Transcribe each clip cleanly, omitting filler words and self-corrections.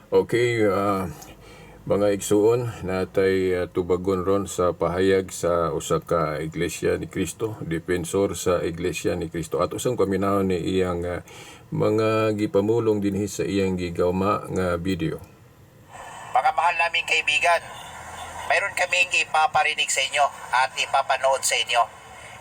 Okay, mga igsuon, natay tubagon ron sa pahayag sa usa ka Iglesia ni Cristo, depensor sa Iglesia ni Cristo. At usang paminawon ni iyang mga gipamulong dinhi sa iyang gigawma nga video. Mga mahal naming kaibigan, mayroon kaming ipaparinig sa inyo at ipapanood sa inyo.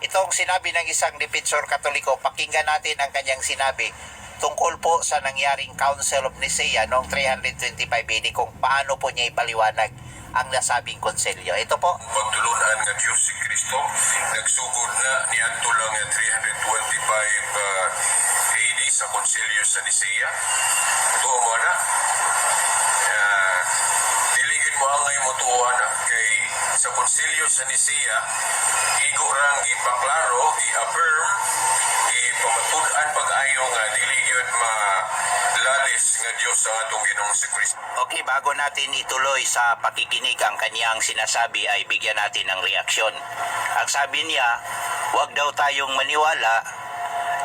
Itong sinabi ng isang defensor Katoliko, pakinggan natin ang kanyang sinabi tungkol po sa nangyaring Council of Nicaea noong 325 AD, kung paano po niya ipaliwanag ang nasabing konselyo. Ito po. Pagtulunan nga Diyos si Kristo, nagsugod na niadto lang nga 325 AD sa Konsilyo sa Nicaea. Tuo mo na. Dili gyud mo angay mo tuo ana kay sa Konsilyo sa Nicaea igo rang gipaklaro, gi-affirm, gipamatud-an pag-ayo nga dili gyud malalis nga Dios ang atong Ginoong si Kristo. Okay, bago natin ituloy sa pakikinig ang kanyang sinasabi ay bigyan natin ng reaksyon. Ang sabi niya, wag daw tayong maniwala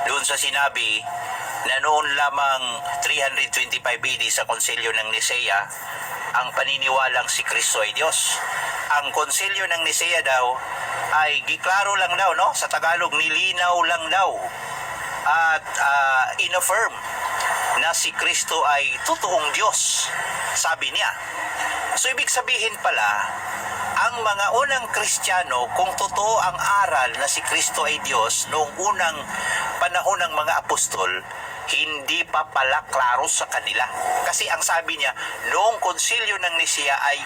doon sa sinabi na noon lamang 325 AD sa Konsilyo ng Nicaea ang paniniwalang si Kristo ay Diyos. Ang Konsilyo ng Nicaea daw ay giklaro lang daw, no? Sa Tagalog, nilinaw lang daw at inaffirm na si Kristo ay totoong Diyos, sabi niya. So ibig sabihin pala, ang mga unang Kristiyano, kung totoo ang aral na si Kristo ay Diyos noong unang panahon ng mga apostol, hindi pa pala klaro sa kanila. Kasi ang sabi niya, noong Konsilyo ng Nicaea ay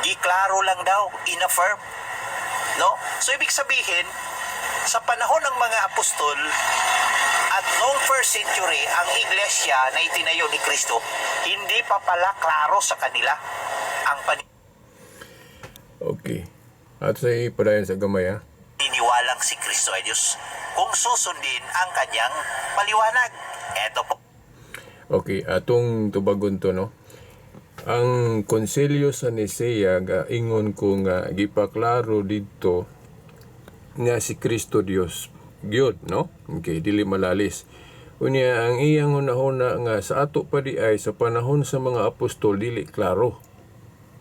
giklaro lang daw, inaffirm. No? So ibig sabihin, sa panahon ng mga apostol at noong first century, ang iglesia na itinayo ni Kristo, hindi pa pala klaro sa kanila ang Okay. At sa padayon sa gamay ha. paniniwalang si Kristo ay Diyos kung susundin ang kanyang paliwanag. Eto po. Okay, atong tubagon to, no. Ang Konsilyo sa Nicaea ga ingon ko nga gipaklaro didto nga si Kristo Dios gyud, no? Okay, dili malalis. Unya ang iyang hunahuna nga sa ato pa di ay sa panahon sa mga apostol dili klaro.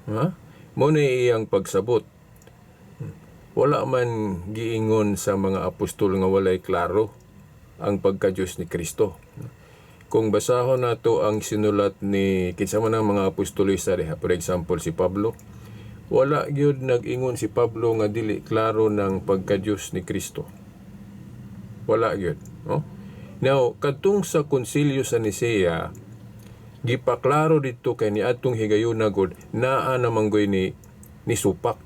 Ha? Mo na iyang pagsabot. Wala man giingon sa mga apostol nga walay klaro ang pagka-Diyos ni Kristo. Kung basahon nato ang sinulat ni kinsa man ang mga apostolista diha, for example si Pablo, wala gyud nag-ingon si Pablo nga dili klaro ng pagka-Diyos ni Kristo. Wala gyud, no? Now, kadtong sa Konsilyo sa Nicaea, gipaklaro didto kay niadtong higayuna gud naa naman goy ni supak,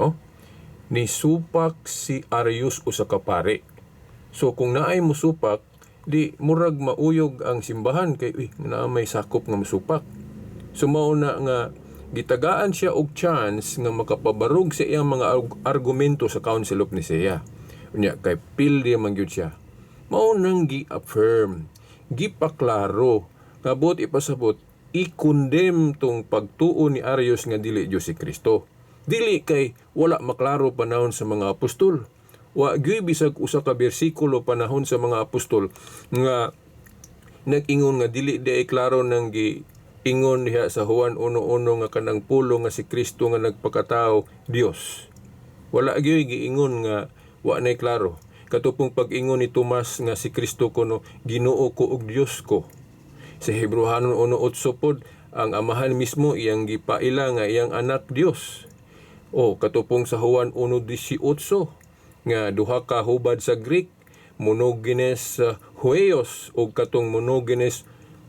no? Ni supak si Arius, usa ka pare. So kung naay musupak, di murag mauyog ang simbahan kay uy, naa may sakop nga musupak. So mao na nga gitagaan siya og chance nga makapabarog sa iyang mga argumento sa Council of Nicaea. Unya kay pildi man gyud siya. Mao nang gi-affirm, gipaklaro nga buot ipasabot i-condemn tong pagtuo ni Arius nga dili Dios si Kristo. Dili kay wala maklaro panahon sa mga apostol. Wa gyud bisag usa ka bersikulo panahon sa mga apostol nga nag-ingon nga dili di ay klaro nang gi ingon diha sa Juan 1:1 nga kanang pulo nga si Kristo nga nagpakatao Dios. Wala gyud giingon nga wa nay klaro. Katong pag-ingon ni Tomas nga si Kristo kuno Ginoo ko ug Dios ko. Sa Hebreohanon 1:8 pod, ang Amahan mismo iyang gipaila nga iyang anak Dios. O katong sa Juan 1:18 nga duha ka hubad sa Greek, monogenes huios o katong monogenes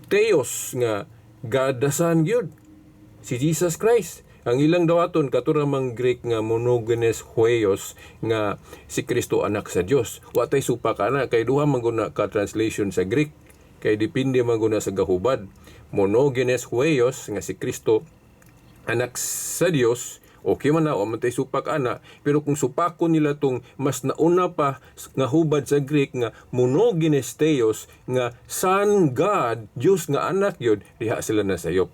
theos, nga God the Son gyud si Jesus Christ. Ang ilang dawaton kato mang Greek nga monogenes huios nga si Kristo anak sa Dios. Wa tay supak ana kay duha man guna ka translation sa Greek kay depende man guna sa gahubad. Monogenes huios nga si Kristo anak sa Dios, okay man na, wa man tay supak ana. Pero kung supakon nila tong mas nauna pa nga hubad sa Greek nga monogenes theos nga Son God, Dios nga anak yun, diha sila na sayop.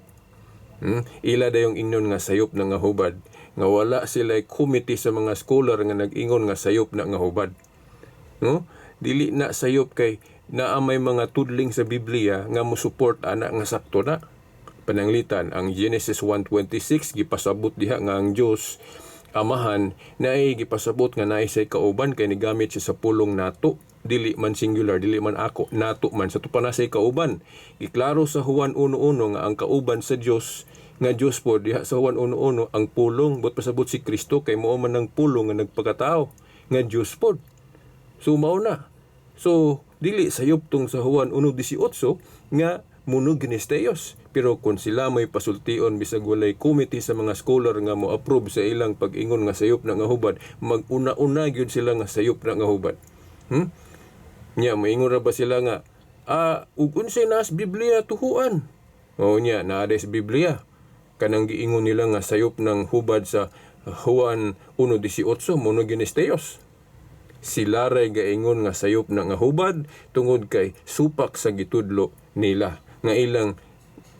Ila dayong ingnon nga sayop na nga hubad nga wala sila committee sa mga scholar nga nag-ingon nga sayop na nga hubad, no? Dili na sayop kay naa may mga tudling sa Biblia nga mo support ana nga sakto na. Pananglitan ang Genesis 1:26, gipasabot diha nga ang Dios Amahan naay gipasabot nga naay say kauban kay nigamit siya sa pulong "nato", dili man singular, dili man "ako", "nato" man. Sa ato pa nasay kauban. Giklaro sa Juan 1:1 nga ang kauban sa Dios nga Dios po diha sa Juan 1:1 ang Pulong. Buot pasabot si Kristo kay mao man ang Pulong nga nagpakatao nga Dios pod. So mao na. So dili sayop tong sa Juan 1:18 nga monogenes theos. Pero kung sila may pasultion, bisag walay committee sa mga scholar nga mo approve sa ilang pag-ingon nga sayop na nga hubad, mag-una-una gyud sila nga sayop na nga hubad. Nya maingon ra ba sila nga ug unsay nas Biblia tuhuan? O nya naa sa Biblia kanang giingon nila nga sayop ng hubad sa Juan 1:18, monogenes theos. Sila ray gaingon nga sayop na nga hubad tungod kay supak sa gitudlo nila nga ilang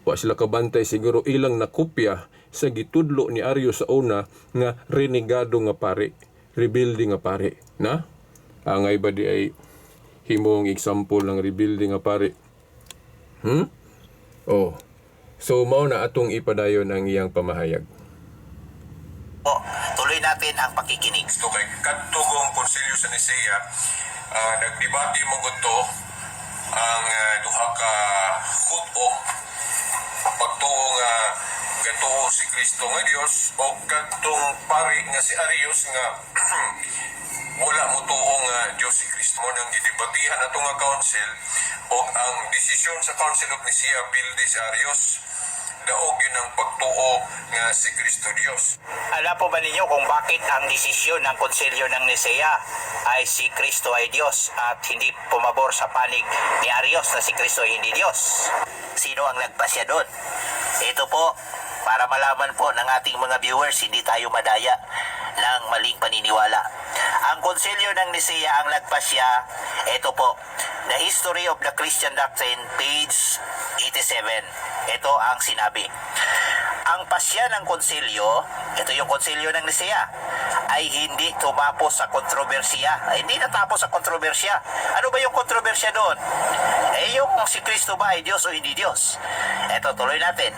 wa sila kabantay, siguro ilang nakopya sa gitudlo ni Arius sa una nga renegado nga pare, rebelde nga pare na angay ba di ay himong example ng rebelde nga pare? Oh, so mao na atong ipadayon ang iyang pamahayag. Po, tuloy natin ang pakikinig. So kay kadtugong konsilyo sa Nisea, nagdebate mo to ang duha ka hutong pagtuo nga gatuo si Kristo nga Dios o kadtong pari nga si Arius nga wala mo tuo nga Dios si Kristo. Mo nang gidebatihan ato nga council o ang desisyon sa Council of Nicaea, pildi si Arius, daog yun ang pagtuo nga si Kristo Dios. Alam po ba ninyo kung bakit ang desisyon ng Konsilyo ng Nisea ay si Kristo ay Diyos at hindi pumabor sa panig ni Arius na si Kristo ay hindi Diyos? Sino ang nagpasya doon? Ito po, para malaman po ng ating mga viewers, hindi tayo madaya ng maling paniniwala. Ang Konsilyo ng Nisea ang nagpasya, ito po, The History of the Christian Doctrine, page 87. Ito ang sinabi. Ang pasya ng konsilyo, ito yung Konsilyo ng Nisea, ay hindi tumapos sa kontrobersiya. Ay, hindi natapos sa kontrobersiya. Ano ba yung kontrobersiya doon? Eh yung si Kristo ba ay Diyos o hindi Diyos? Ito, tuloy natin.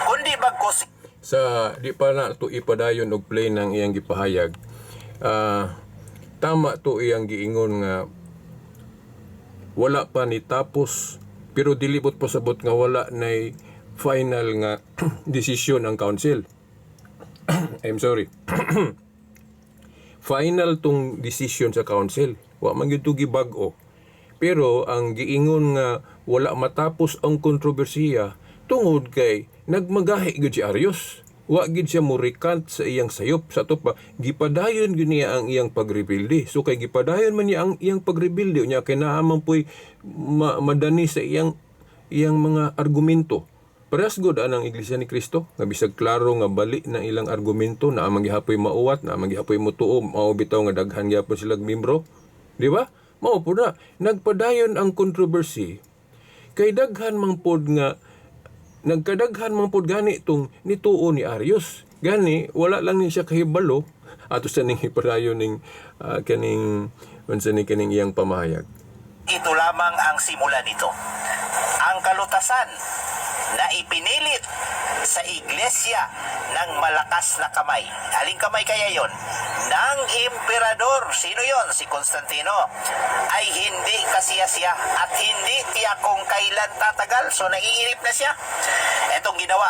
Kundi bagkus Sa di pa na to ipadayon og play ng iyang gipahayag, tama to iyang giingon nga wala pa ni tapos, pero dili bot pasabot nga wala nay final nga desisyon ang council. I'm sorry, final tong decision sa council, wa man gyud to gibag-o. Pero ang giingon nga wala matapos ang kontrobersiya tungod kay nagmagahi gyud si Arius, wa gyud siya mo recant sa iyang sayop. Sa ato pa gipadayon gyud niya ang iyang pagrebelde. So kay gipadayon man niya ang iyang pagrebelde unya kay naa man poy madani sa iyang iyang mga argumento. Parehas gud anang Iglesia ni Cristo nga bisag klaro nga bali na ilang argumento, naa man gihapoy mauwat, naa man gihapoy motuo. Mao bitaw nga daghan gyapon sila membro, di ba? Mao po na nagpadayon ang controversy kay daghan man pod nga nagkadaghan man pod gani tong nituo ni Arius. Gani wala lang ni siya kahibalo. Ato sa ning ipadayon ning kaning unsa ni kaning iyang pamahayag. Ito lamang ang simula nito. Ang kalutasan na ipinilit sa iglesia ng malakas na kamay. Aling kamay kaya yon? Ng emperador. Sino yon? Si Constantino. Ay hindi kasiya-siya at hindi tiyak kung kailan tatagal. So naiinip na siya. Etong ginawa.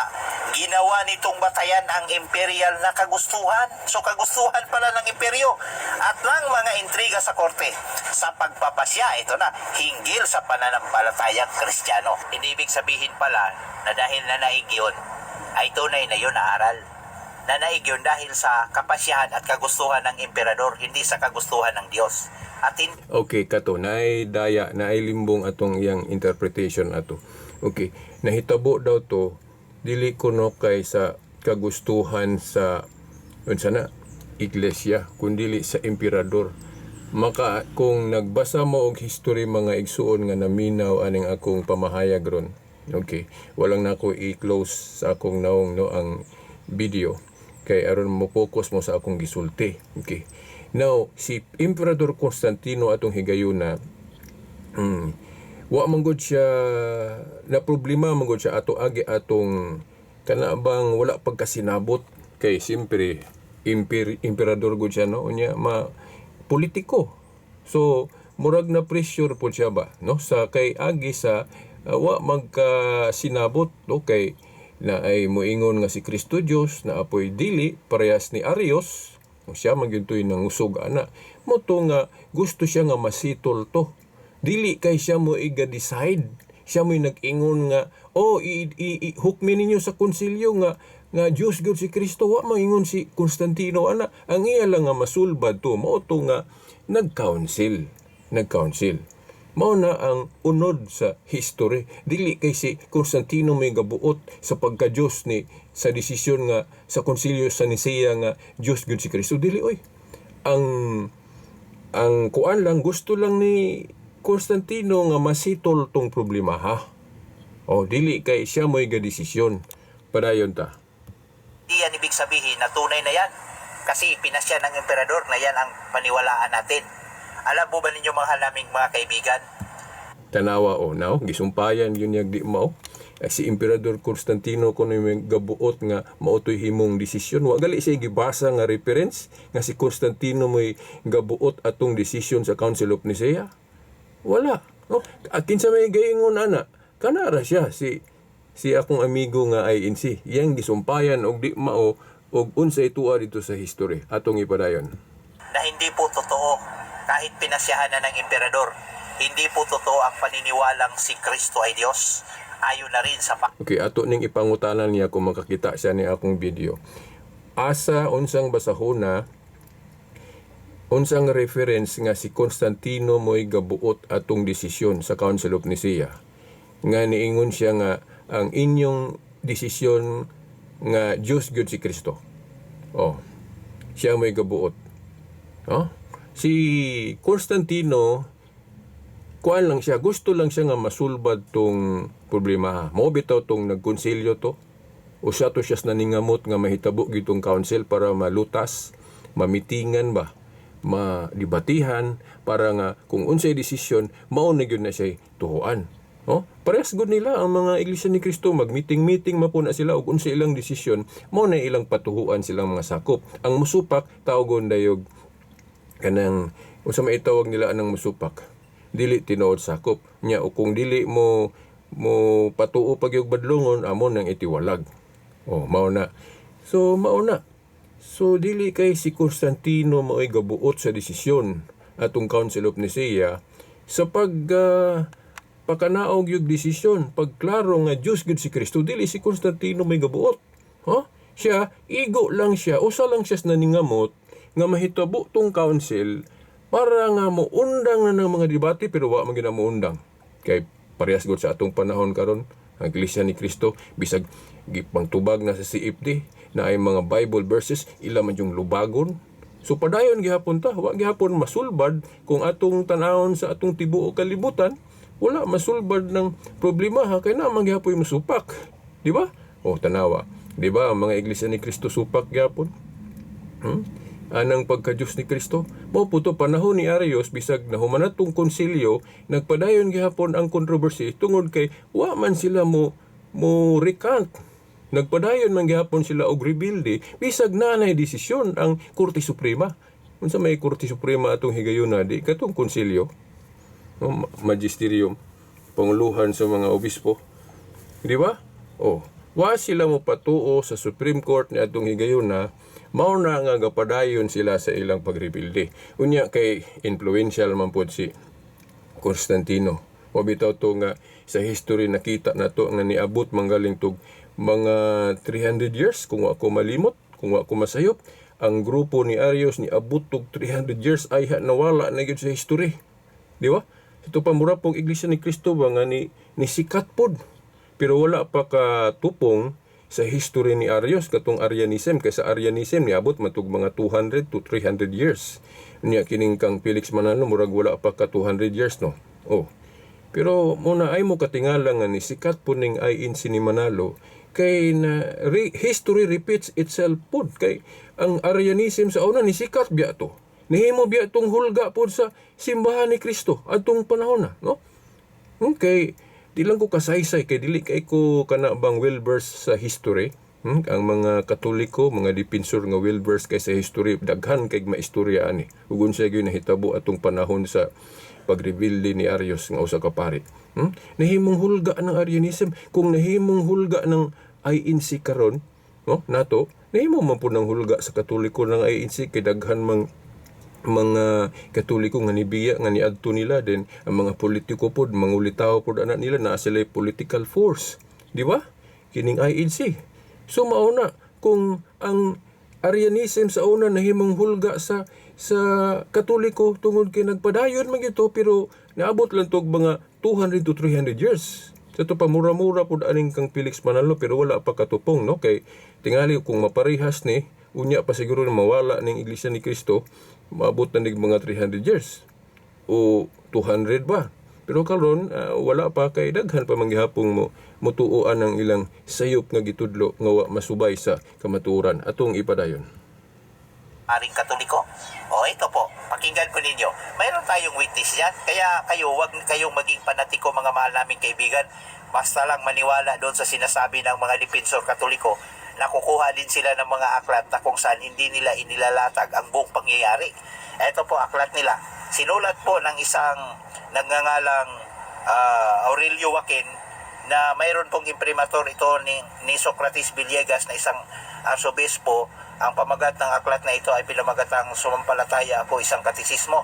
Ginawa nitong batayan ang imperial na kagustuhan. So kagustuhan pala ng imperyo at ng mga intriga sa korte sa pagpapasya, ito na, hinggil sa pananampalatayang Kristiyano. Hindi ibig sabihin pala na dahil nanaig yun, ay tunay na yun na aral. Nanaig yun dahil sa kapasyahan at kagustuhan ng emperador, hindi sa kagustuhan ng Diyos. At hindi Okay, kato, naay daya, naay limbong atong iyang interpretation ato. Okay, nahitabo daw to dili kuno kay sa kagustuhan sa unsa na iglesia kundili sa emperador. Maka kung nagbasa mo og history, mga igsuon nga naminaw aning akong pamahayag ron. Okay, walang nako i-close sa akong naong no ang video kay aron mo focus mo sa akong gisulti. Okay. Now, si Emperador Constantino atong higayuna, Wa man gud siya na problema man gud siya ato agi atong kana bang wala pagkasinabot kay siyempre emperador gud siya, no? Unya ma politiko, so murag na pressure po siya ba, no, sa kay agi sa wa magkasinabot, no, kay na ay moingon nga si Kristo Dios na apoy dili parehas ni Arius. O siya man gyud to'y nangusog ana mo to nga gusto siya nga masitol to. Dili kay siya mo iga-decide. Siya mo'y nag-ingon nga, "Oh, i hukmi ninyo sa konsilyo nga nga Diyos gyud si Kristo." Wa maingon si Constantino ana. Ang iya lang nga masulbad to, mao to nga nag-council. Nag-council. Mao na ang unod sa history. Dili kay si Constantino may gabuot sa pagka-Diyos ni sa desisyon nga sa konsilyo sa Nicea nga Diyos gyud si Kristo. Dili oy. Ang kuan lang, gusto lang ni Constantino nga masitol tong problema, ha. O dili kay siya mo'y gadesisyon. Padayon ta. Hindi yan ibig sabihin na tunay na yan. Kasi pinasya ng emperador na yan ang paniwalaan natin. Alam po ba ninyo, mahal naming mga kaibigan? Tanawa o now, gisumpayan yun niyag di mao. Eh, si Emperador Constantino kuno may gabuot nga mao to'y himong desisyon. Wa gali siya gibasa nga reference nga si Constantino mo'y gabuot atong desisyon sa Council of Nicea. Wala. No? At kinsa may gaingon ana, kana ra siya si si akong amigo nga INC. Iyang gisumpayan og di mao og unsay tuwa dito sa history atong ipadayon. Na hindi po totoo kahit pinasyahan na ng emperador. Hindi po totoo ang paniniwalang si Kristo ay Diyos. Ayon na rin sa Okay, ato ning ipangutanan niya kung makakita siya ni akong video. Asa, unsang basahona, unsang reference nga si Constantino mo'y gabuot atong desisyon sa Council of Nicea? Nga niingon siya nga ang inyong desisyon nga Diyos gyud si Kristo. Oh. Siya mo'y gabuot. No? Si Constantino, kuan lang siya, gusto lang siya nga masulbad tong problema. Mao bitaw tong nagkonsilyo to. Usa to siya naningamot nga mahitabo gitong council para malutas, mamitingan ba, madibatihan para nga kung unsay desisyon mao na gyud na siya tuhuan. No? Parehas gud nila ang mga Iglesia ni Cristo, mag-meeting-meeting mapuna sila og unsay ilang desisyon, mao na ilang patuhuan silang mga sakop. Ang musupak tawgon dayog kanang unsa may itawag nila anang musupak, dili tinuod sakop nya, o kung dili mo mo patuo pag yung badlongon amo nang itiwalag. Oh, mao na. So mao na, so dili kay si Constantino mao'y gabuot sa desisyon atong Council of Nicaea sa pag pakanaog yung desisyon, pagklaro nga Diyos gud si Kristo. Dili si Constantino may gabuot, ha. Siya igo lang siya, usa lang siya sa naningamot nga mahitabo tong council para nga moundang na ng mga debate, pero wa man gyud na moundang kay parehas gud sa atong panahon karon. Ang Iglesia ni Kristo, bisag gipangtubag na sa CFD na ay mga Bible verses, ila man yung lubagon. So padayon gihapon ta, wa gihapon masulbad. Kung atong tanawon sa atong tibuok kalibutan, wala masulbad ng problema, ha, kay naa man gihapoy masupak, di ba? Oh, tanawa, di ba, ang mga Iglesia ni Kristo supak gihapon? Anang pagka-Diyos ni Kristo. Mao po to panahon ni Arius, bisag nahuman na tong konsilyo, nagpadayon gihapon ang controversy tungod kay wa man sila mo mo recant. Nagpadayon man gihapon sila og rebelde bisag naanay desisyon ang Korte Suprema. Unsa may Korte Suprema atong higayuna, di katong konsilyo? No, magisterium, panguluhan sa mga obispo. Di ba? Oh, wa sila mo patuo sa Supreme Court ni atong higayuna, mao na nga gapadayon sila sa ilang pagrebelde. Unya kay influential man pod si Constantino. Wa bitaw to nga sa history nakita na to nga niabot manggaling tog mga 300 years, kung wa ko malimot, kung wa ko masayop, ang grupo ni Arius niabot tog 300 years ay nawala na gyud sa history. Di ba? Ito pa mura pong Iglesia ni Cristo ba nga ni sikat pod. Pero wala pa katupong sa history ni Arius katong Arianism, kay sa Arianism niabot man tog mga 200 to 300 years. Niya kining kang Felix Manalo murag wala pa ka 200 years, no. Oh. Pero muna ay mo katingala nga ni sikat po ning INC ni Manalo kay na history repeats itself pod, kay ang Arianism sa una ni sikat biya to. Nihimo biya tong hulga pod sa simbahan ni Kristo adtong panahon na, no? Okay, di lang ko kasaysay kay dili kay ko kana bang well versed sa history. Ang mga Katoliko, mga depensor nga well versed kay sa history, daghan kay maistorya ani. Ug unsa gyud nahitabo atong panahon sa pagrebelde ni Arius nga usa ka pari. Nahimong hulga ng Arianism. Kung nahimong hulga ng INC karon, no, nato, nahimo man pud ng hulga sa Katoliko ng INC kay daghan mang mga Katoliko nga nibiya nga niadto nila. Then ang mga politiko pod, mangulitaw pod ana nila, naa sila political force, di ba, kining INC. So mao na, kung ang Arianism sa una nahimong hulga sa Katoliko tungod kay nagpadayon man gito, pero naabot lang tog mga 200 to 300 years. Sa to pa, mura-mura pud aning kang Felix Manalo, pero wala pa katupong, no, kay tingali kung maparehas ni unya pa siguro na mawala ning Iglesia ni Cristo, maabot na nig mga 300 years o 200 ba. Pero karon wala pa kay daghan pa manggihapong mo mutuoan ang ilang sayop nga gitudlo nga wa masubay sa kamatuoran. Atong ipadayon. Paring Katoliko. O ito po, pakinggan po ninyo. Mayroon tayong witness yan. Kaya kayo, wag kayong maging panatiko, mga mahal naming kaibigan. Basta lang maniwala doon sa sinasabi ng mga depensor Katoliko. Nakukuha din sila ng mga aklat na kung saan hindi nila inilalatag ang buong pangyayari. Ito po aklat nila. Sinulat po ng isang nagngangalang Aurelio Joaquin na mayroon pong imprimatur ito ni Socrates Villegas na isang arsobispo. Ang pamagat ng aklat na ito ay pinamagatang "Sumampalataya Ako, Isang Katisismo."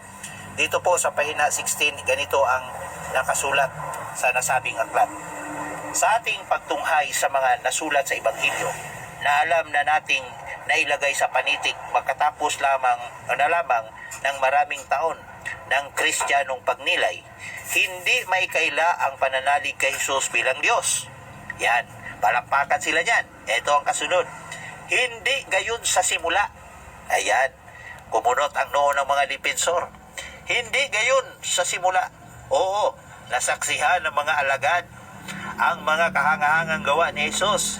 Dito po sa pahina 16, ganito ang nakasulat sa nasabing aklat. "Sa ating pagtunghay sa mga nasulat sa Ebanghelyo, na alam na nating nailagay sa panitik makatapos lamang o na lamang ng maraming taon ng Kristiyanong pagnilay, hindi maikaila ang pananalig kay Jesus bilang Diyos." Yan, palakpakan sila niyan. Ito ang kasunod. "Hindi gayon sa simula." Ayan, kumunot ang noo ng mga depensor. "Hindi gayon sa simula. Oo, nasaksihan ng mga alagad ang mga kahangahangang gawa ni Jesus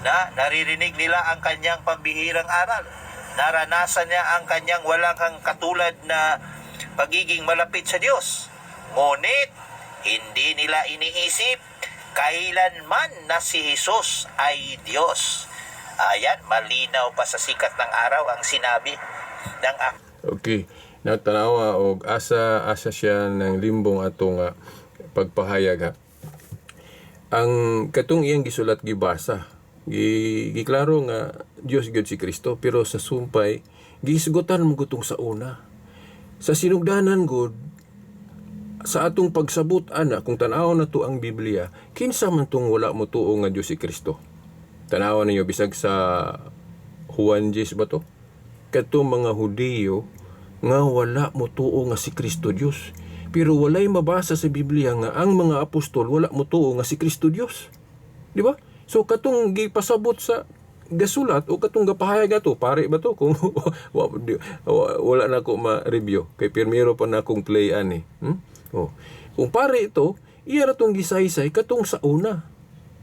na naririnig nila ang kanyang pambihirang aral. Naranasan niya ang kanyang walang katulad na pagiging malapit sa Diyos. Ngunit, hindi nila iniisip kailanman na si Jesus ay Diyos." Ayan, malinaw pa sa sikat ng araw ang sinabi ng Okay. Natanawa og asa asa siya ng limbong atong pagpahayag, ha. Ang katong iyang gisulat, gibasa. Giklaro nga Dios gyud si Kristo, pero sa sumpay gisgutan mo gutong sa una. Sa sinugdanan gud, sa atong pagsabot ana, kung tan-awon na to ang Biblia, kinsa man tong wala mo tuo nga Dios si Kristo? Tanawa ninyo bisag sa Juan 10 ba to? Kadtong mga Hudiyo nga wala mo tuo nga si Kristo Dios. Pero walay mabasa sa Biblia nga ang mga apostol wala mo tuo nga si Kristo Dios. Di ba? So katong gipasabot sa gasulat o katong gapahayag ato, pare ba to, kung wala na ko ma-review kay pirmero pa na akong play ani. Oh. Kung pare ito, iya ra tong gisaysay katong sa una.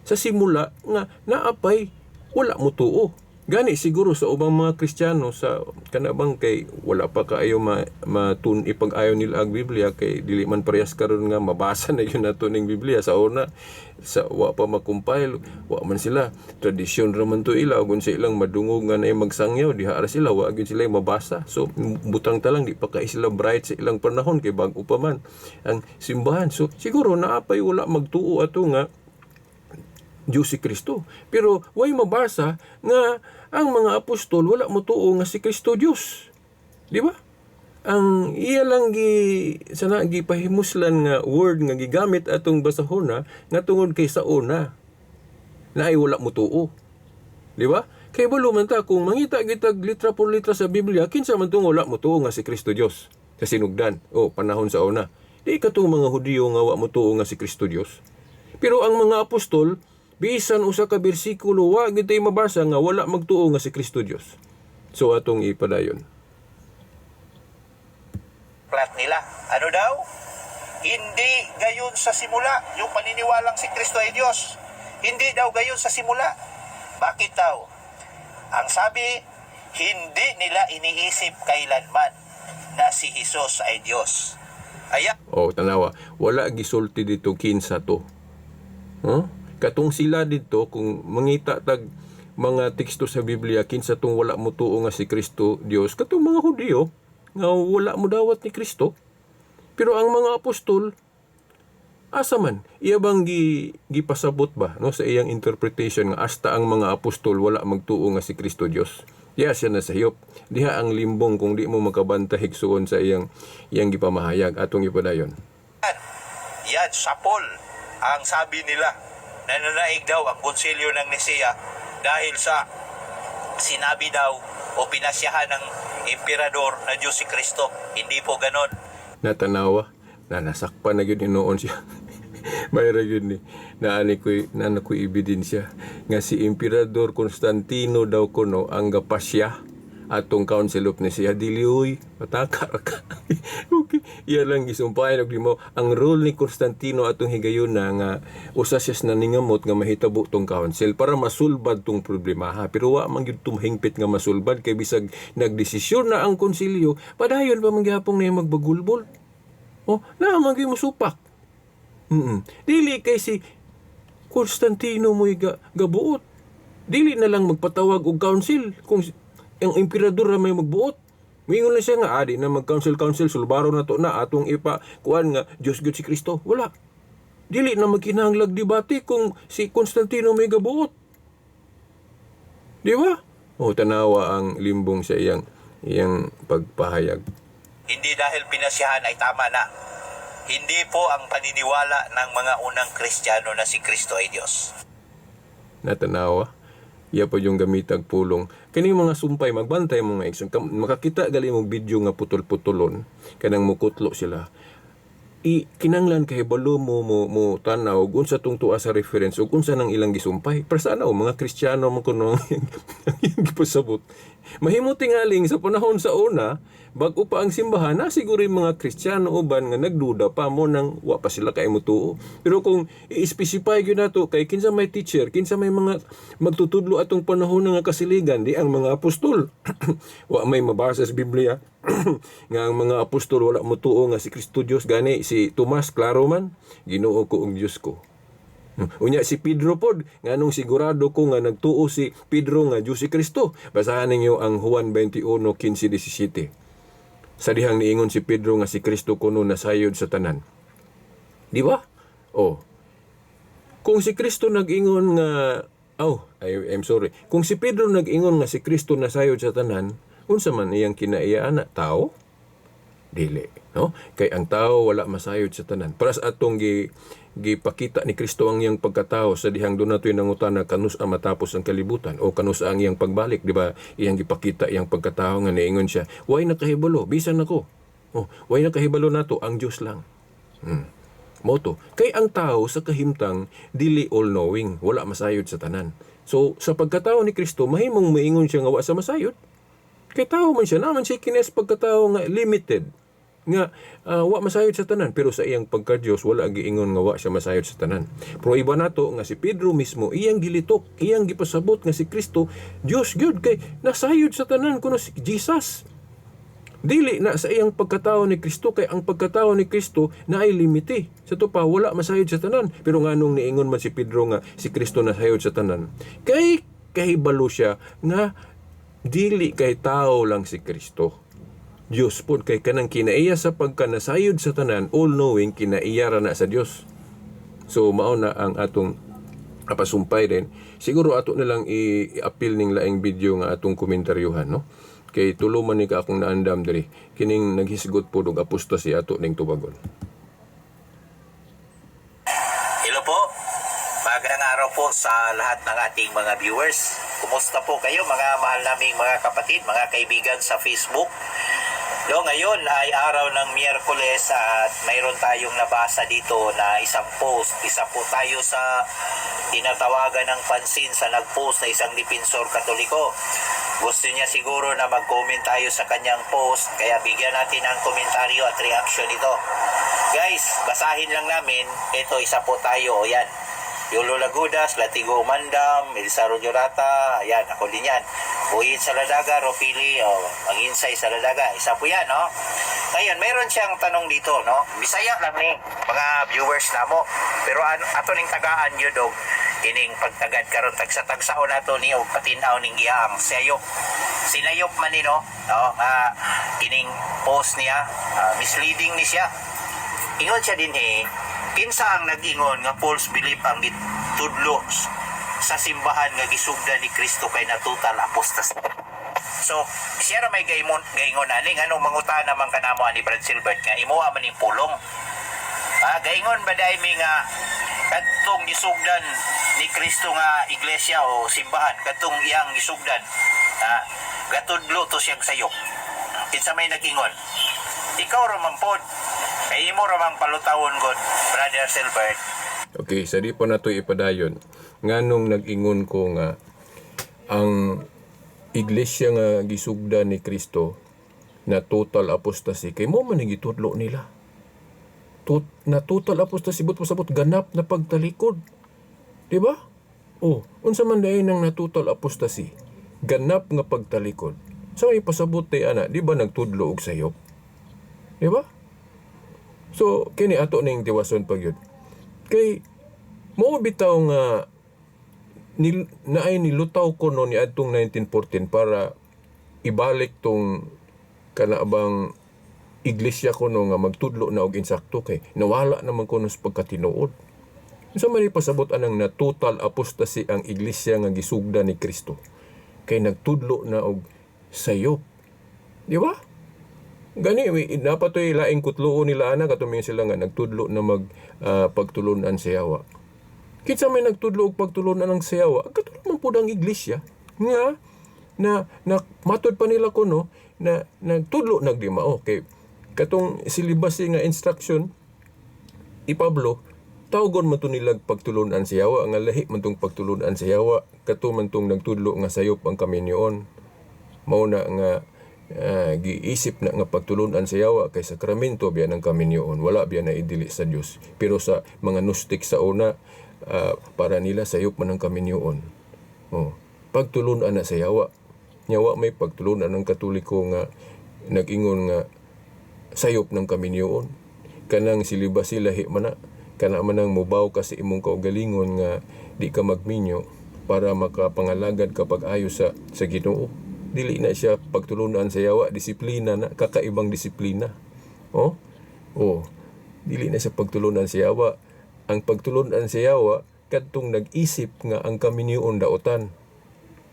Sa simula nga naapay wala mo tuo. Gani siguro sa ubang mga Kristiyano sa kanabang kay wala pa kaayo ma, matun ipag-ayo nila ang Biblia kay dili man parehas karon nga mabasa na yun nato ning Biblia. Sa una, sa wa pa ma-compile, wa man sila, tradisyon ra man to ila ug unsa ilang madungog nga naay magsangyaw, diha ra sila, wa gyud sila mabasa. So butang ta lang di pa kay sila bright sa ilang panahon kay bag-o pa man ang simbahan. So siguro naapay wala magtuo ato nga Diyos si Kristo. Pero way mabasa nga ang mga apostol wala motuo nga si Kristo Diyos. Di ba? Ang iya lang gi sana gipahimuslan nga word nga gigamit atong basahona nga tungod kay sa una na ay wala motuo. Di ba? Kay balo man ta kung mangita gitag litra por litra sa Biblia, kinsa man tong wala motuo nga si Kristo Dios sa sinugdan o panahon sa una? Di katong mga Hudiyo nga wa motuo nga si Kristo Dios. Pero ang mga apostol, bisan usa ka bersikulo wa gyud tay mabasa nga wala magtuo nga si Kristo Dios. So atong ipadayon. Aklat nila. Ano daw? "Hindi gayon sa simula yung paniniwalang si Kristo ay Diyos. Hindi daw gayon sa simula." Bakit daw? Ang sabi, hindi nila iniisip kailanman na si Jesus ay Diyos. Ayan. O tanawa, wala gisulti dito kinsa to. Huh? Katong sila dito, kung mangita tag mga teksto sa Biblia kinsa tong wala motuo nga si Kristo Dios, katong mga Hudiyo nga wala mo dawat ni Kristo. Pero ang mga apostol, asa man? Iya bang gipasabot ba, no, sa iyang interpretation nga hasta ang mga apostol wala magtuo nga si Kristo Dios? Diha siya nasayop. Diha ang limbong kung di mo makabanta higsuon sa iyang gipamahayag. Atong ipadayon. Yan, sapol ang sabi nila. Nananaig daw ang konsilyo ng Nisea dahil sa sinabi daw o pinasyahan ng emperador na Diyos si Kristo. Hindi po ganon. Natanawa na nasakpan na gyud hinuon siya. Mayra gyud ni naani ko'y naana ko'y ebidensya nga si Emperador Constantino daw kuno ang gapasya atong Council of Nicaea. Dili oy, pataka ra ka. Okay, iya lang gisumpayan og limo ang role ni Constantino atong higayuna nga usa siya sa naningamot nga mahitabo tong council para masulbad tong problema ha. Pero wa man gyud tumhingpit nga masulbad kay bisag nagdesisyon na ang konsilyo, padayon pa man gihapon na magbagulbol. Oh, naa man gyud mosupak. Dili kay si Constantino mo'y gabuot. Dili na lang magpatawag og council kung ang emperador ra may magbuot. Mingon lang siya nga adi na mag-council council, sulbaro na to na atong ipa kuan nga Dios gyud si Kristo. Wala. Dili na magkinahanglag debate kung si Constantino may gabuot. Di ba? O tanawa ang limbong sa iyang iyang pagpahayag. Hindi dahil pinasyahan ay tama na. Hindi po ang paniniwala ng mga unang Kristiyano na si Kristo ay Diyos. Natanawa. Iya pa yung gamitag pulong. Kini mga sumpay, magbantay mo mga igsoon. Makakita gali mo video nga putol-putulon, kanang mukutlo sila. I kinanglan kay balo mo mo, mo tanaw ug unsa tong tuwa sa reference ug unsa nang ilang gisumpay. Pero sana o mga Kristiyano mo kuno ang iyang gipasabot. Mahimo tingaling sa panahon sa una, bag-o pa ang simbahan, na siguro yung mga Kristiyano uban nga nagduda pa mo nang wa pa sila kay mutuo. Pero kung i-specify gyud nato kay kinsa may teacher, kinsa may mga magtutudlo atong panahon nga kasiligan, di ang mga apostol. Wa may mabasa sa Biblia nga ang mga apostol wala mutuo nga si Kristo Dios. Gani si Tomas klaro man, "Ginoo ko ug Dios ko." Unya si Pedro pod, nganong sigurado ko nga nagtuo si Pedro nga Dios si Kristo? Basahan ninyo ang Juan 21:15-17. Sa dihang niingon si Pedro nga si Kristo kuno nasayod sa tanan. Di ba? Oh. Kung si Kristo nag-ingon nga, oh, I'm sorry. Kung si Pedro nag-ingon nga si Kristo nasayod sa tanan, unsa man iyang kinaiya ana, tao? Dili, no? Kay ang tao wala masayod sa tanan. Para sa atong gipakita ni Kristo ang iyang pagkatao sa dihang doon nato'y nangutana kanus ang matapos ang kalibutan o kanus ang iyang pagbalik, di ba? Iyang gipakita iyang pagkatao nga niingon siya, "Way nakahibalo bisan ako." Oh, way nakahibalo nato, ang Dios lang. Moto, kay ang tao sa kahimtang dili all-knowing, wala masayod sa tanan. So, sa pagkatao ni Kristo, mahimong maingon siya nga wa sa masayod. Kay tao man siya, naman siya kines pagkatao nga limited, nga wa masayod sa tanan. Pero sa iyang pagka-Diyos, wala giingon nga wa siya masayod sa tanan. Pero iba nato nga si Pedro mismo, iyang gilitok, iyang gipasabot nga si Kristo, Diyos gyud, kay nasayod sa tanan kuno si Jesus. Dili na sa iyang pagkatao ni Kristo, kay ang pagkatao ni Kristo na ay limite. Sa to pa wala masayod sa tanan. Pero nganong niingon man si Pedro nga si Kristo nasayod sa tanan? Kay kahibalo siya nga dili kay tao lang si Kristo. Diyos pod, kay kanang kinaiya sa pagkanasayod sa tanan, all knowing, kinaiya ra na sa Dios. So mao na ang atong apasumpay din. Siguro ato na lang i-appeal ning laing video nga atong komentaryuhan, no? Kay tulo man ni ka akong naandam diri. Kining naghisgot pod og apostasy, ato ning tubagon. Hello po. Magandang araw po sa lahat ng ating mga viewers. Kumusta po kayo, mga mahal naming mga kapatid, mga kaibigan sa Facebook? No, ngayon ay araw ng Miyerkules at mayroon tayong nabasa dito na isang post. Isa po tayo sa tinatawagan ng pansin sa nag-post na isang depensor Katoliko. Gusto niya siguro na mag-comment tayo sa kanyang post, kaya bigyan natin ng komentaryo at reaction ito. Guys, basahin lang namin. Ito, isa po tayo. O yan. Yolo Lagudas, Latigo Umandam, Elsa Rodurata, ayan, ako din yan. Buyit Saladaga, Ropili, o, Manginsay Saladaga, isa po yan, no? Ngayon, meron siyang tanong dito, no? Bisaya lang ni mga viewers namo. Pero ato ning tagaan yun, og ining pagtagad karon tagsa-tagsaon nato ni og patin-aw ning iyang sayop. Sinayop man ni, no? No, nga ining post niya, misleading ni siya. Ingon siya din eh, kinsa ang nag-ingon nga false belief ang gitudlo sa simbahan nga gisugdan ni Kristo kay na total apostasy? So, siya ra may gaingon ani, nganong mangutan naman kanamo ani Brad Silbert nga imuha man ning pulong. Gaingon ba dai mi nga kadtong gisugdan ni Kristo nga iglesia o simbahan, kadtong iyang gisugdan, gatudlo to siyang sayop? Kinsa may nag-ingon? Ikaw ra man pod. Kay imo ra mang palutawon god, Brother Silbert. Okay, sa di pa nato ipadayon. Nganong nag-ingon ko nga ang iglesia nga gisugdan ni Kristo na total apostasy, kay mo man ang gitudlo nila. Na total apostasy, but pasabot ganap na pagtalikod. Di ba? Oh, unsa man dai nang na total apostasy? Ganap nga pagtalikod. Sa may pasabot tay ana, di ba nagtudlo og sayop? Di ba? So, kini ato ning tiwason pag yun. Kay mo bitaw nga naay nilutaw ko no ni adtong 1914 para ibalik tong kana bang iglesia ko no nga magtudlo na og insakto, kay nawala naman ko no sa pagkatinuod. Unsa man ipasabot anang na total apostasy ang iglesia nga gisugda ni Kristo? Kay nagtudlo na og sayop. Di ba? Gani dapat to'y laing kutluon nila ana, katuming sila nga nagtudlo na mag pagtulunan sa yawa. Kinsa may nagtudlo og pagtulunan ng sayawa? Ang katulad man pud ang iglesia nga na, na matod pa nila kuno na nagtudlo nagdimao, kay katong celibacy nga instruction i Pablo, tawgon man to nilag pagtulunan sa yawa, nga lahi man tong pagtulunan sa yawa, kato man tong nagtudlo nga sayop ang kaminyoon. Mao na nga giisip na nga pagtulunan sa yawa kay sakramento biya ng kaminyoon, wala biya na idili sa Dios. Pero sa mga Gnostic sa una, para nila sayop man ang kaminyoon. Oh, pagtulunan na sa yawa. Nyawa may pagtulunan ng Katoliko nga nag-ingon nga sayop ng kaminyoon. Kanang celibacy lahi man na. Kana man ang mubaw kasi imong kaugalingon nga di ka magminyo para makapangalagad kapag ayo sa Ginoo. Dili na siya pagtulunan sa yawa, disiplina na, kakaibang disiplina. Oh? Oh. Dili na siya pagtulunan sa yawa. Ang pagtulunan sa yawa kadtong nag-isip nga ang kaminyoon daotan.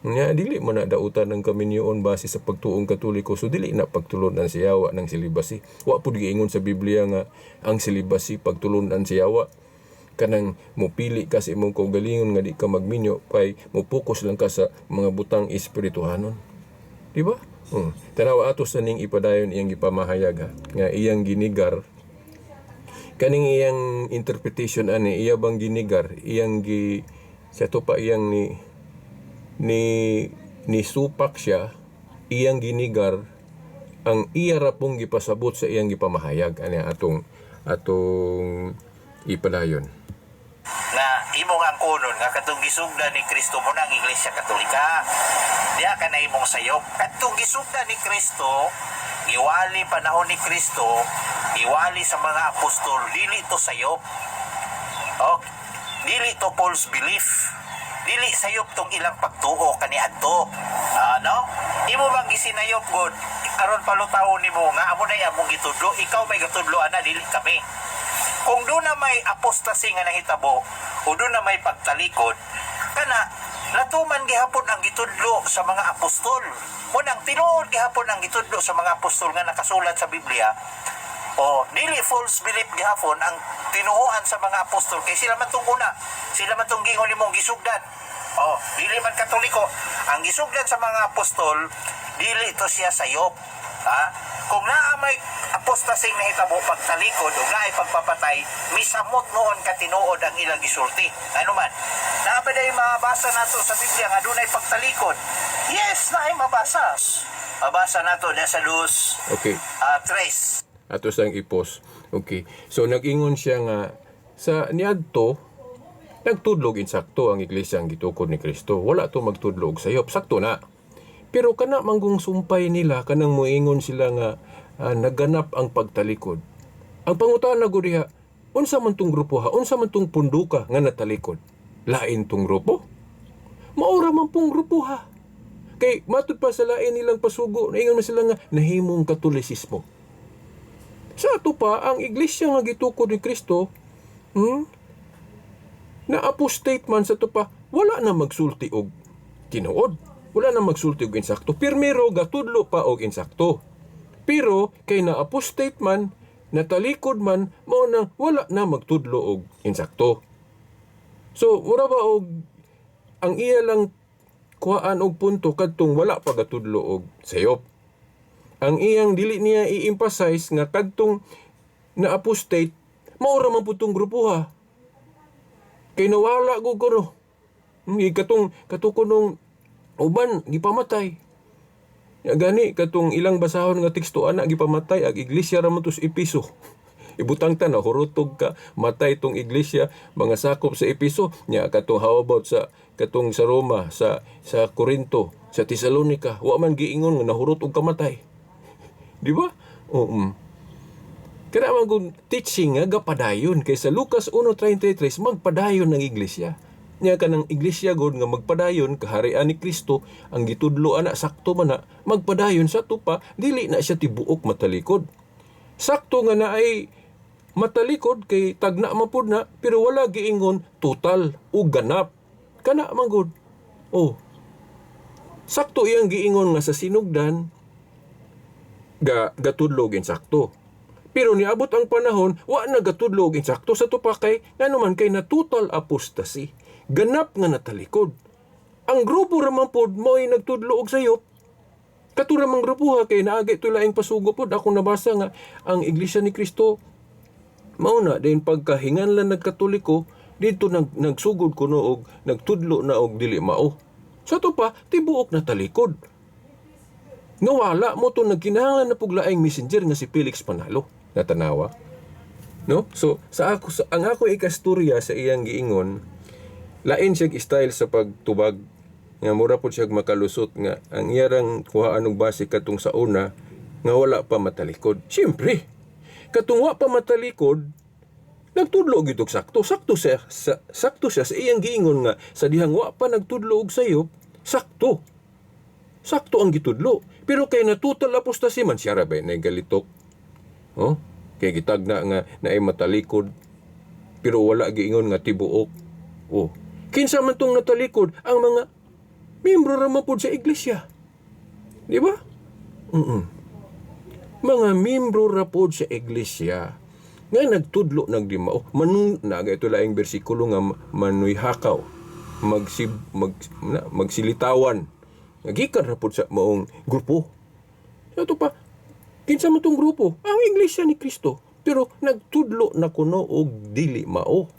Nga dili man na dautan ang kaminyoon base sa pagtuong Katoliko, so dili na pagtulunan sa yawa ng celibacy. Wa pud giingon sa Biblia nga ang celibacy pagtulunan sa yawa. Kanang mupili ka sa imong kaugalingon nga di ka magminyo kay mo-focus lang ka sa mga butang espirituhanon. Di ba? Tanawa, ato sa ning ipadayon iyang gipamahayag ha, nga iyang ginigar kaning iyang interpretation ani, iya bang ginigar, iyang gi sa to pa, iyang ni ni ni supak siya, iyang ginigar ang iya ra pong gipasabot sa iyang gipamahayag ani. Atong ipadayon. Na imong angkonon nga katong gisugdan ni Kristo mo ang Iglesia Katolika. Diha ka na imong sayop. Katong gisugdan ni Kristo, giwali panahon ni Kristo, giwali sa mga apostol, dili to sayop. Okay. Dili to false belief. Dili sayop tong ilang pagtuo kaniadto. Ano? Imo bang gisinayop god aron palutawon nimo nga amo na among gitudlo, ikaw may gitudlo ana, dili kami. Kung doon na may apostasy nga nahitabo o doon na may pagtalikod, kana natuman gihapon ang gitudlo sa mga apostol. Munang tinuod gihapon ang gitudlo sa mga apostol nga nakasulat sa Biblia. O dili false belief gihapon ang tinuohan sa mga apostol kay sila man tong una, sila man tong gingon nimong gisugdan. O dili man Katoliko ang gisugdan sa mga apostol, dili to siya sayop. Ha? Kung naa may apostasy nahitabo, pagtalikod o naay pagpapatay, misamot noon katinuod ang ilang gisulti. Ano man? Naa ba day mabasa nato sa Biblia nga dunay pagtalikod? Yes, naay mabasa. Mabasa nato na sa Luz 3. Ato sang ipos. Okay. So nag-ingon siya nga sa niadto Nagtudlog insakto ang iglesia ang gitukod ni Kristo. Wala to magtudlo og sayop. Sakto na. Pero kana manggong sumpay nila, kanang moingon sila nga naganap ang pagtalikod. Ang pangutana gud diha, unsa man tong grupo ha? Unsa man tong punduka nga natalikod? Lain tong grupo? Maura man pong grupo ha. Kay matud pa sa lain nilang pasugo, naingon man sila nga nahimong Katolisismo. Sa ato pa, ang iglesia nga gitukod ni Kristo, na apostate man sa ato pa, wala na magsulti og tinuod. Wala na magsulti og insakto. Pirmero gatudlo pa og insakto. Pero kay na apostate man, natalikod man, mao nang wala na magtudlo og insakto. So, mura ba og ang iya lang kuhaan og punto kadtong wala pa gatudlo og sayop. Ang iyang dili niya i-emphasize nga kadtong na apostate, mao ra man pud tong grupo ha. Kay nawala gud kuno. Katong kato kunong uban gipamatay. Ya gani katong ilang basahon nga teksto ana, gipamatay ang iglesia ra man to sa Epeso. Ibutang ta na hurotog ka matay tong iglesia mga sakop sa Epeso nya. Katong, how about sa katong sa Roma, sa Corinto, sa Tesalonica, wa man giingon nga nahurot og kamatay. Di ba? Oo. Kana man kung teaching nga gapadayon kay sa Lucas 1:33 magpadayon ng iglesia. Nya kanang iglesia god nga magpadayon, kaharian ni Kristo ang gitudlo ana, sakto man na magpadayon sa tupa, dili na siya tibuok matalikod. Sakto nga na ay matalikod kay tagna man pud na, pero wala giingon total o ganap. Kana man gud. Oh. Sakto iyang giingon nga sa sinugdan ga gatudlo og insakto. Pero niabot ang panahon, wa na gatudlo og insakto sa tupakay, ngano man kay na total apostasy. Ganap nga natalikod. Ang grupo ra man pod mo'y nagtudlo og sayop. Kato ra mang grupo ha, kay naagi to laing pasugo pod ako nabasa nga ang Iglesia ni Cristo mao na din pagkahingan lang nagkatoliko dito nagsugod kuno og nagtudlo na og dili mao. Sa to pa tibuok na talikod. Nga wala mo to nagkinahanglan na pug laing messenger nga si Felix Manalo. Natanawa. No? So sa ako sa, ang ako ikasturya sa iyang giingon, lain siya style sa pagtubag nga mura pud siya makalusot nga ang iyarang kuhaan og base katong sa una nga wala pa matalikod. Siyempre, katong wa pa matalikod, nagtudlo gyud og sakto. Sakto siya sa iyang giingon nga sa dihang wa pa nagtudlo og sayop, sakto. Sakto ang gitudlo. Pero kay na total apostasy man siya ra ba na galitok. Oh, kay gitagna nga naay matalikod pero wala giingon nga tibuok. Oh, kinsa man tong natalikod? Ang mga miyembro ra man pud sa iglesia. Di ba? Mga miyembro ra pod sa iglesia nga nagtudlo nagdimao manung naga ito laing bersikulo nga manuy hakaw, magsib mag na, magsilitawan nga gikan ra pod sa maong grupo. Ito pa, kinsa man tong grupo? Ang Iglesia ni Kristo. Pero nagtudlo na kuno og dili mao.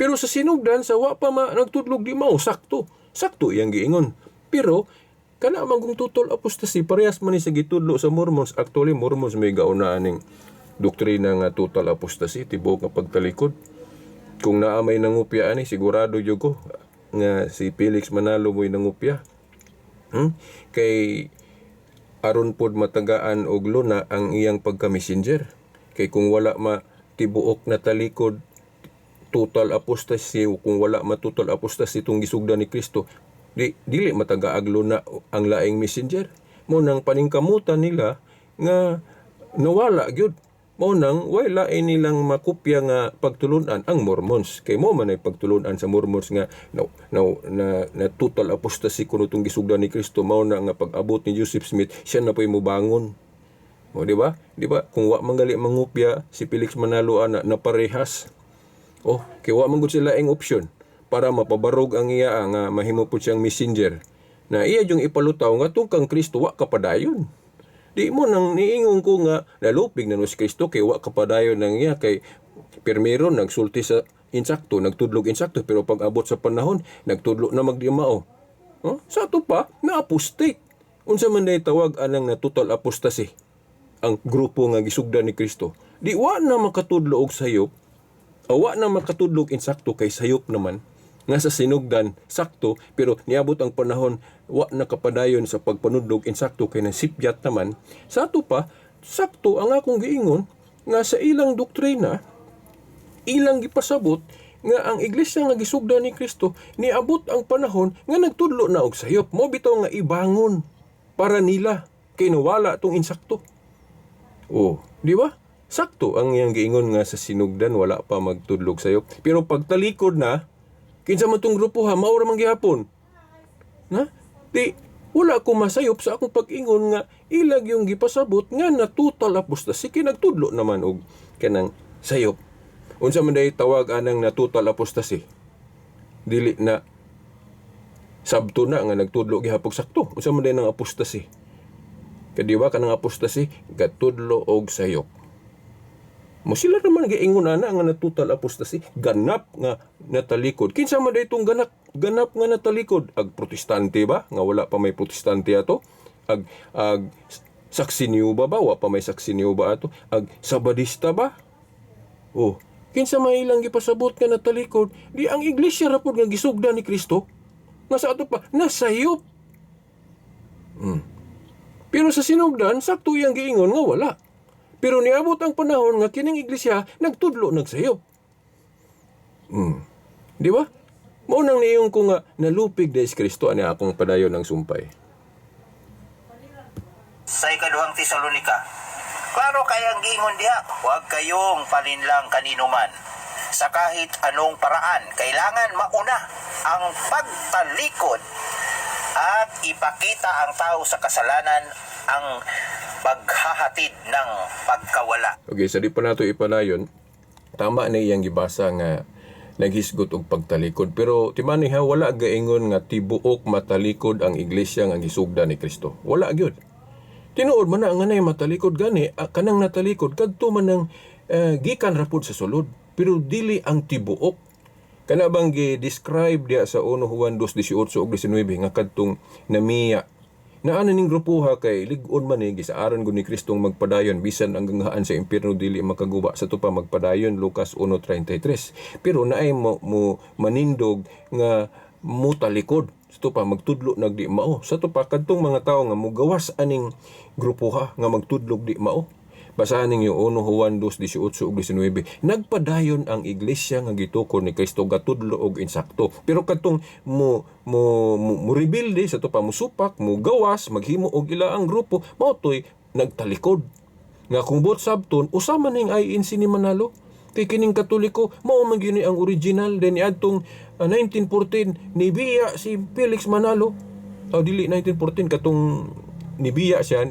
Pero sa sinugdan, sa wa pa ma, nagtudlog di mao, sakto. Sakto iyang giingon. Pero kana man kung total apostasy, parehas man ni sa gitudlo sa Mormons. Actually, Mormons may gauna aning doktrina nga total apostasy, tibuok nga pagtalikod. Kung naa may nangupya ani, sigurado jud ko nga si Felix Manalo mo'y nangupya. Kay aron pod matagaan og luna ang iyang pagka-messenger. Kay kung wala ma tibuok na talikod, total apostasy, o kung wala ma total apostasy itong gisugdan ni Kristo, di dili matagaag luna ang laing messenger. Mo nang paningkamutan nila nga nawala gyud. Mo nang way lain nilang makopya nga pagtulunan ang Mormons. Kay mo man ay pagtulunan sa Mormons nga na total apostasy kuno itong gisugdan ni Kristo, mao na nga pag-abot ni Joseph Smith, siya na po'y mubangon. O, di ba? Di ba? Kung wa man gali mangupya si Felix Manalo ana na parehas. Oh, kay wa man gud sila ang option para mapabarog ang iya nga mahimo pud siyang messenger. Na iya yung ipalutaw nga tungkang kang Kristo wa kapadayon. Di mo nang niingon ko nga nalupig na no si Kristo kay wa kapadayon nang iya, kay pirmero nagsulti sa insakto, nagtudlog insakto, pero pag abot sa panahon nagtudlo na magdimao. Oh, sa ato pa na apostate. Unsa man day tawag anang na total apostasy? Ang grupo nga gisugdan ni Kristo. Di wa na makatudlo og sayop. Awa na makatudlog insakto kay sayop naman nga sa sinugdan sakto, pero niabot ang panahon wa nakapadayon sa pagpanudlog insakto kay nasipyat naman. Sa ato pa, sakto ang akong giingon nga sa ilang doktrina, ilang gipasabot nga ang iglesia nga gisugda ni Kristo niabot ang panahon nga nagtudlo na og sayop. Mo bitaw nga ibangon para nila kay nawala tong insakto. Oh, di ba? Sakto ang iyang giingon nga sa sinugdan wala pa magtudlog sayop. Pero pagtalikod na, kinsa man tong grupo ha, mao ra man gihapon. Na? Di wala ko masayop sa akong pag-ingon nga ilag yung gipasabot nga na total apostasy kay nagtudlo naman og kanang sayop. Unsa man day tawag anang na total apostasy? Dili na sabto na nga nagtudlo gihapon sakto. Unsa man day nang apostasy? Kay di ba kanang apostasy gatudlo og sayop. Mo sila naman giingon ana nga na total apostasy, ganap nga natalikod. Kinsa man day itong ganap ganap nga natalikod? Ag Protestante ba nga wala pa may Protestante ato? Ag Saxinioba ba? Wa pa may Saxinioba ato? Ag Sabadista ba? Oh, kinsa may ilang gipasabot nga natalikod? Di ang iglesia ra pud nga gisugda ni Kristo. Nga sa ato pa nasayop. Pero sa sinugdan, sakto iyang giingon nga wala. Pero niabot ang panahon nga kining iglesia nagtudlo nagsayop. Di ba? Mao nang niyon ko nga nalupig dahil si Kristo ani akong padayon ng sumpay. Sa Ikaduhang Tesalonika, klaro kayang giingon diha, huwag kayong palinlang kanino man. Sa kahit anong paraan, kailangan mauna ang pagtalikod at ipakita ang tao sa kasalanan ang paghahatid ng pagkawala. Okay, sa di pa nato ipalayon, tama na iyang gibasa nga naghisgot og pagtalikod. Pero timani ha, wala gaingon nga tibuok matalikod ang iglesia nga gisugda ni Kristo. Wala gyud. Tinuod man na nga nay matalikod gani, kanang natalikod kadto man ang gikan ra pud sa sulod, pero dili ang tibuok. Kana bang gi-describe diya sa 1 Juan 2:18 ug 19 nga kadtong namiya. Naa na ning grupuha kay lig-on man ni gisaaran gud ni Kristong magpadayon bisan ang ganghaan sa impyerno dili makaguba sa tupa magpadayon, Lucas 1:33. Pero naay mo manindog nga mutalikod sa tupa magtudlo nagdi mao. Sa tupa kadtong mga tawo nga mugawas aning grupuha nga magtudlog di mao. Basahan ninyo 1 Juan 2:18 ug 19. Nagpadayon ang iglesia nga gitukod ni Kristo gatudlo og insakto. Pero kadtong mo rebelde sa to pa, musupak, mo gawas, maghimo og ila ang grupo, mao toy nagtalikod. Nga kung buot sabton, usa man ning INC ni Manalo. Kay kining Katoliko, mao man gyud ni ang original din niadtong 1914 nibiya si Felix Manalo. O dili 1914, katong nibiya siya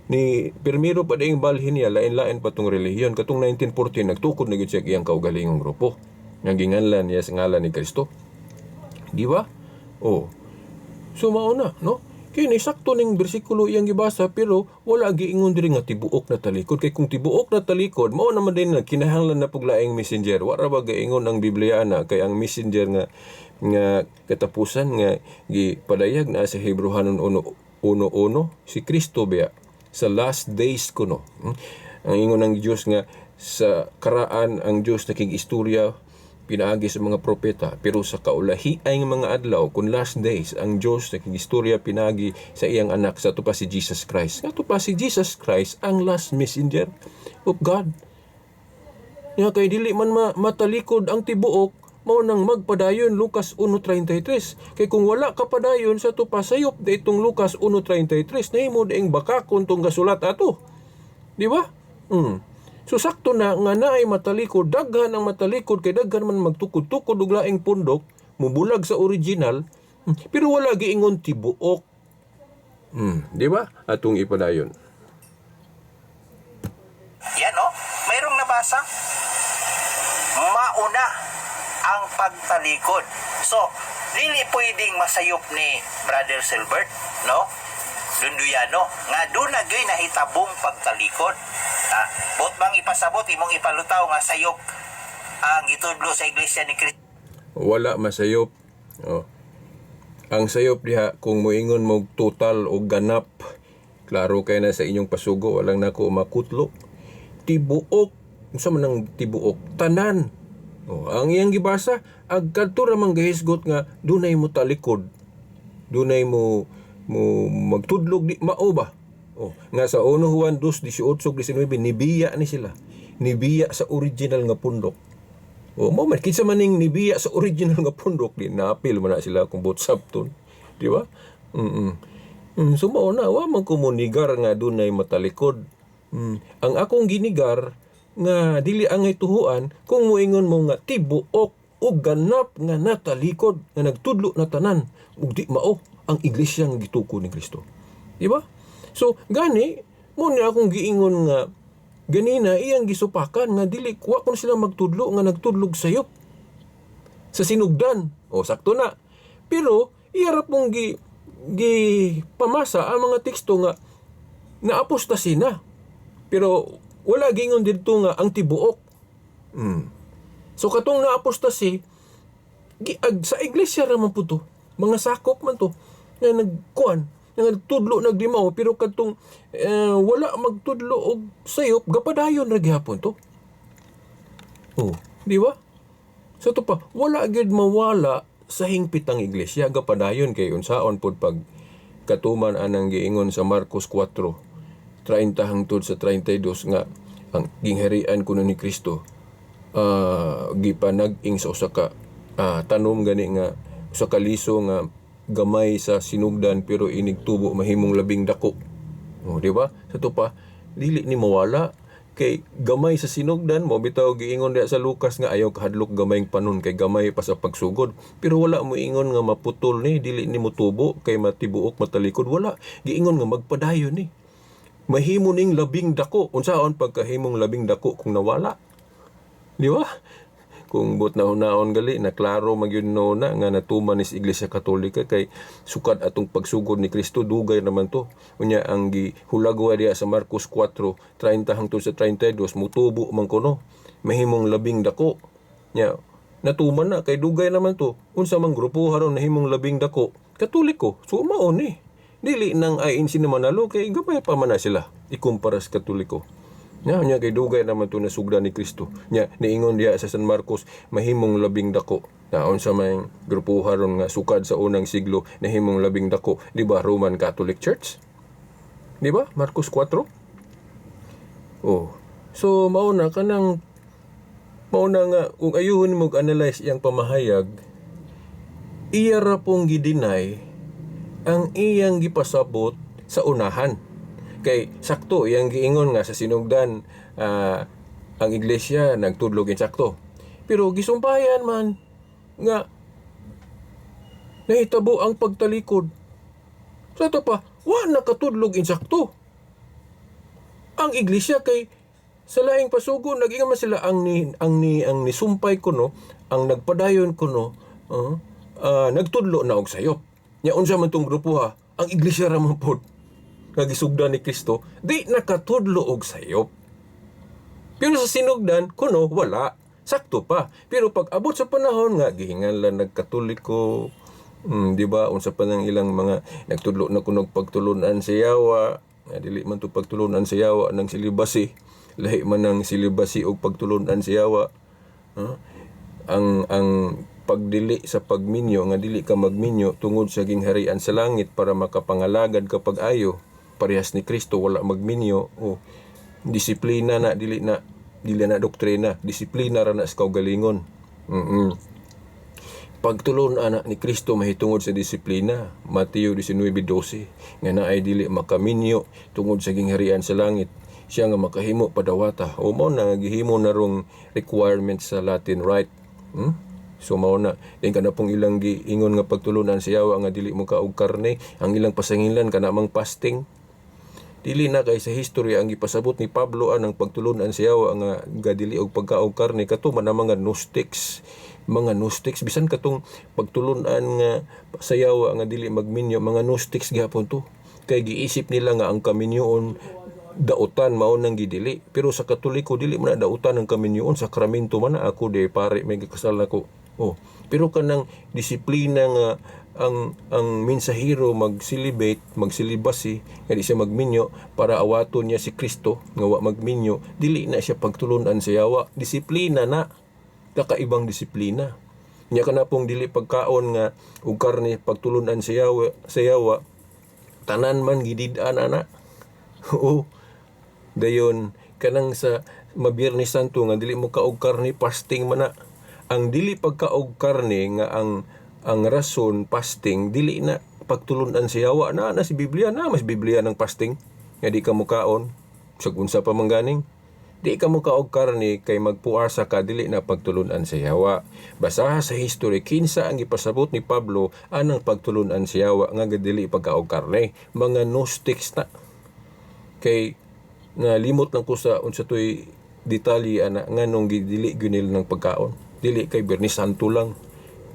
ni pirmiro pa ding balhin niya, lain-lain pa tong relihiyon. Katong 1914 nagtukod na gyud siya iyang kaugalingong grupo nga ginganlan niya sa ngalan ni Kristo, di ba? Oh, so mao na, no? Kini sakto ning bersikulo iyang gibasa, pero wala giingon diri nga tibuok na talikod, kay kung tibuok na talikod, mao naman din na kinahanglan na pug laing messenger. Wa ra ba giingon ang Biblia na kay ang messenger nga katapusan nga gipadayag na sa Hebreohanon 1:1, si Kristo biya sa last days kuno. Ang ingon ng Dios nga sa karaan ang Dios nakig-istorya pinaagi sa mga propeta, pero sa kaulahi ay mga adlaw kun last days ang Dios nakig-istorya pinaagi sa iyang anak, sa pa si Jesus Christ. Nga pa si Jesus Christ ang last messenger of God. Nga kay dili man matalikod ang tibuok, mao nang magpadayon Lucas 1:33. Kay kung wala ka padayon sa tupa, sayop da itong Lucas 1:33, nahimo diing bakakon tong gasulat ato. Di ba? So sakto na nga naay matalikod, daghan ang matalikod kay daghan man magtukod-tukod og laing pundok, mubulag sa original, pero wala giingon tibuok. Di ba? Atong ipadayon. Yan oh, mayroong nabasa. Mauna ang pagtalikod. So, dili pwedeng masayop ni Brother Silbert, no? Dunduyano, nga doon na gyud nahitabong pagtalikod. Ah, bot bang ipasabot imong ipalutaw nga sayop ang gitudlo sa Iglesia ni Cristo? Wala masayop. Oh. Ang sayop diha kung moingon mo total o ganap, klaro kay na sa inyong pasugo, walang nako makutlo. Tibuok Unsa man ang tibuok? Tanan. Oh, ang iyang gibasa ag kadto ra man gahisgot nga dunay mo talikod. Dunay mo mo magtudlog di mao ba? Oh, nga sa 1 Juan 2:18-19 nibiya ni sila. Nibiya sa original nga pundok. Oh, mo man kinsa man ning nibiya sa original nga pundok, di naapil man na sila kung botsapton, di ba? So mao na wa man ko munigar nga dunay matalikod. Ang akong ginigar nga dili angay tuhuan kung moingon mo nga tibuok og ganap nga natalikod nga nagtudlo na tanan ug di mao ang iglesia nga gituko ni Kristo. Di ba? So gani mo ni akong giingon nga ganina iyang gisupakan nga dili wa kun sila magtudlo nga nagtudlog sayop sa sinugdan. O sakto na. Pero iya ra pong gi gi pamasa ang mga teksto nga naapostasi na. Pero wala gingon didto nga ang tibuok. So katong naapostasi gi, ag, sa iglesia ra man pud to. Mga sakop man to nga nagkuan nga nagtudlo nagdimaw, pero kadtong wala magtudlo og sayop, gapadayon ra gihapon to. Oh, di ba? So to pa, wala gyud mawala sa hingpit ang iglesia, gapadayon kay unsaon pud pag katuman anang giingon sa Marcos 4:30 hangtod sa 32 nga ang gingharian kuno ni Kristo gipanag-ing sa usa ka tanom gani nga usa ka liso nga gamay sa sinugdan pero inig tubo mahimong labing dako. Oh, di ba? Sa to pa, dili ni mawala kay gamay sa sinugdan mo bitaw giingon diha sa Lucas nga ayaw kahadlok gamayng panon kay gamay pa sa pagsugod, pero wala mo ingon nga maputol ni, dili ni motubo kay matibuok matalikod. Wala giingon nga magpadayon ni, mahimo ning labing dako. Unsaon pagkahimong labing dako kung nawala, di ba? Kung but na hunaon gali na klaro magyud no na nga natuman ni sa Iglesia Katolika kay sukad atong pagsugod ni Kristo dugay naman to. Unya ang gihulagwa diha sa Marcos 4:30 hangtod sa 32, mutubo man kuno, mahimong labing dako. Nya natuman na kay dugay naman to. Unsa man grupo haron nahimong labing dako? Katoliko. So mao ni dili nang INC na manalo kay gamay pa man na sila ikumpara sa Katoliko. Nya nya kay dugay naman to nasugdan ni Kristo. Nya niingon diha sa San Marcos mahimong labing dako. Na unsa may grupo haron nga sukad sa unang siglo nahimong labing dako, di ba Roman Catholic Church? Di ba? Marcos 4. Oh. So mao na kanang mao na nga kung ayuhon mo analyze iyang pamahayag, iya ra pong gideny ang iyang gipasabot sa unahan. Kay sakto iyang giingon nga sa sinugdan ang iglesia nagtudlog insakto. Pero gisumpayan man nga nahitabo ang pagtalikod. Sa ito pa, wa nakatudlog insakto ang iglesia kay sa laing pasugo nag-ingon man sila ang ni ang nisumpay kuno, ang nagpadayon kuno, nagtudlo na og sayop. Nya unsa man tong grupo ha? Ang iglesia ra man pod nga gisugdan ni Kristo di nakatudlo og sayop. Pero sa sinugdan kuno wala, sakto pa. Pero pag abot sa panahon nga gihinganlan nagkatoliko, di ba, unsa pa nang ilang mga nagtudlo na kunog pagtulunan sa yawa, nga dili man to pagtulunan sa yawa ng celibacy, lahi man ang celibacy og pagtulunan sa yawa. Huh? Ang pagdili sa pagminyo nga dili ka magminyo tungod sa gingharian sa langit para makapangalagad ka pag-ayo parehas ni Kristo wala magminyo o disiplina na dili na doktrina, disiplina ra na sa kaugalingon. Pagtulon ana ni Kristo mahitungod sa disiplina, Mateo 19:12, nga naay dili makaminyo tungod sa gingharian sa langit, siya nga makahimo padawata. O mao na gihimo na rong requirement sa Latin Rite. So mao na din kana pong ilang giingon nga pagtulunan sa yawa nga dili mo kaog karne, ang ilang pasangilan kana mang fasting. Dili na kay sa history ang gipasabot ni Pablo anang pagtulunan sa yawa nga gadili og pagkaog karne, kato man ang mga Gnostics, mga Gnostics. Bisan katong pagtulunan nga sa yawa nga dili magminyo, mga Gnostics gihapon to kay giisip nila nga ang kaminyoon dautan, mao nang gidili. Pero sa Katoliko dili man na dautan ang kaminyoon, sakramento man na. Ako di pare, may gikasal nako. Oh, pero kanang disiplina nga ang mensahero mag-celibate, mag-celibacy, nga di siya magminyo para awaton niya si Kristo nga wa magminyo, dili na siya pagtulunan sa yawa. Disiplina na, kakaibang disiplina. Nya kana pong dili pagkaon nga og karne pagtulunan sa yawa, tanan man gidid-an ana. Oo. Dayon kanang sa Mabiyernes Santo nga dili mo kaog karne, fasting man na. Ang dili pagkaog karne nga ang rason fasting, dili na pagtulunan sa yawa na na si Biblia na mas Biblia ng fasting nga di ka mukaon sa unsa pa man ganing di ka mukaog karne kay magpuasa ka, dili na pagtulunan sa yawa. Basaha sa history kinsa ang gipasabot ni Pablo anang pagtulunan sa yawa nga dili pagkaog karne. Mga Gnostics na. Kay nalimot lang ko sa unsa toy detalye ana nganong gidili gyud nila ng pagkaon. Dili kay Biyernes Santo lang,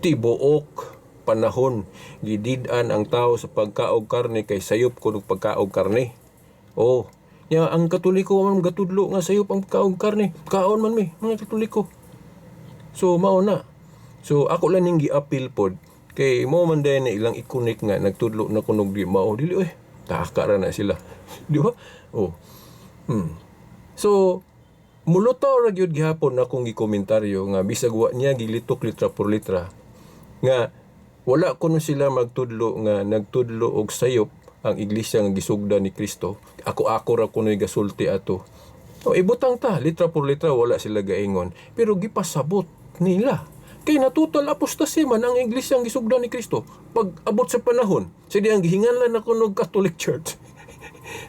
tibuok panahon gidid-an ang tao sa pagkaog karne kay sayop kuno pagkaog karne. Oh, nya ang Katoliko man gatudlo nga sayop ang pagkaog karne. Kaon man mi mga Katoliko. So mao na. So ako lang ning giapil pod kay mo man din na ilang ikunik nga nagtudlo na kunog di mao, dili oy. Taka ra na sila. Di ba? Oh. So mulutaw ra gyud gihapon akong gikomentaryo nga bisag wa niya gilitok litra por litra nga wala kuno sila magtudlo nga nagtudlo og sayop ang iglesia nga gisugda ni Kristo. Ako-ako ra kuno'y gasulti ato. O, ibutang ta, litra por litra wala sila gaingon. Pero gipasabot nila. Kay na-total apostasy man ang iglesia nga gisugda ni Kristo. Pag abot sa panahon, sige ang gihinganlan ako ng Catholic Church.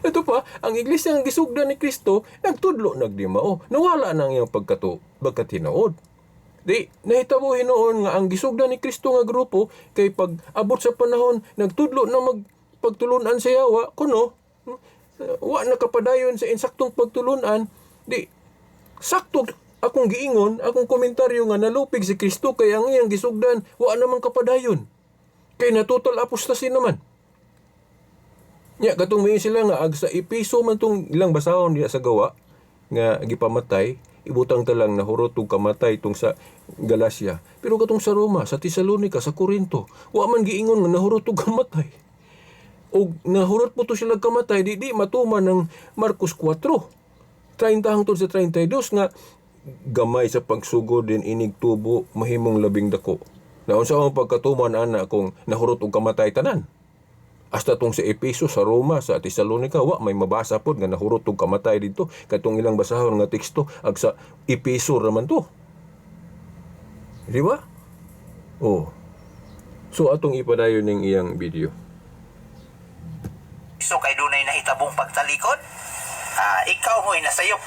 Ito pa, ang iglesia nga gisugda ni Kristo, nagtudlo nagdimao. Nawala na ang iyang pagkatinood. Di, nahitabo hinuon nga ang gisugda ni Kristo nga grupo kay pag abot sa panahon nagtudlo na mag pagtulunan sa yawa kuno wa nakapadayon sa insaktong pagtulunan. Di sakto akong giingon, akong komentaryo nga nalupig si Kristo kay ang iyang gisugdan wa naman kapadayon kay na total apostasy naman. Nya katong may sila nga ag sa Epeso man tong ilang basahon diya sa Gawa nga gipamatay, ibutang ta lang nahurot og kamatay tong sa Galacia. Pero katong sa Roma, sa Tesalonica, sa Corinto, wa man giingon nga nahurot og kamatay. Og nahurot po to sila kamatay, di di matuman ng Marcos 4:30 hangtod sa 32 nga gamay sa pagsugod din inig tubo mahimong labing dako. Naunsa ang pagkatuman ana kung nahurot og kamatay tanan? Hasta tong sa Epeso, sa Roma, sa Tesalonica, wa may mabasa pod nga nahurot og kamatay dito. Katong ilang basahon nga teksto ag sa Epeso raman to. Di ba? Oh. So atong ipadayon ning iyang video. So kay dunay nahitabong pagtalikod, ah, ikaw mo'y nasayop.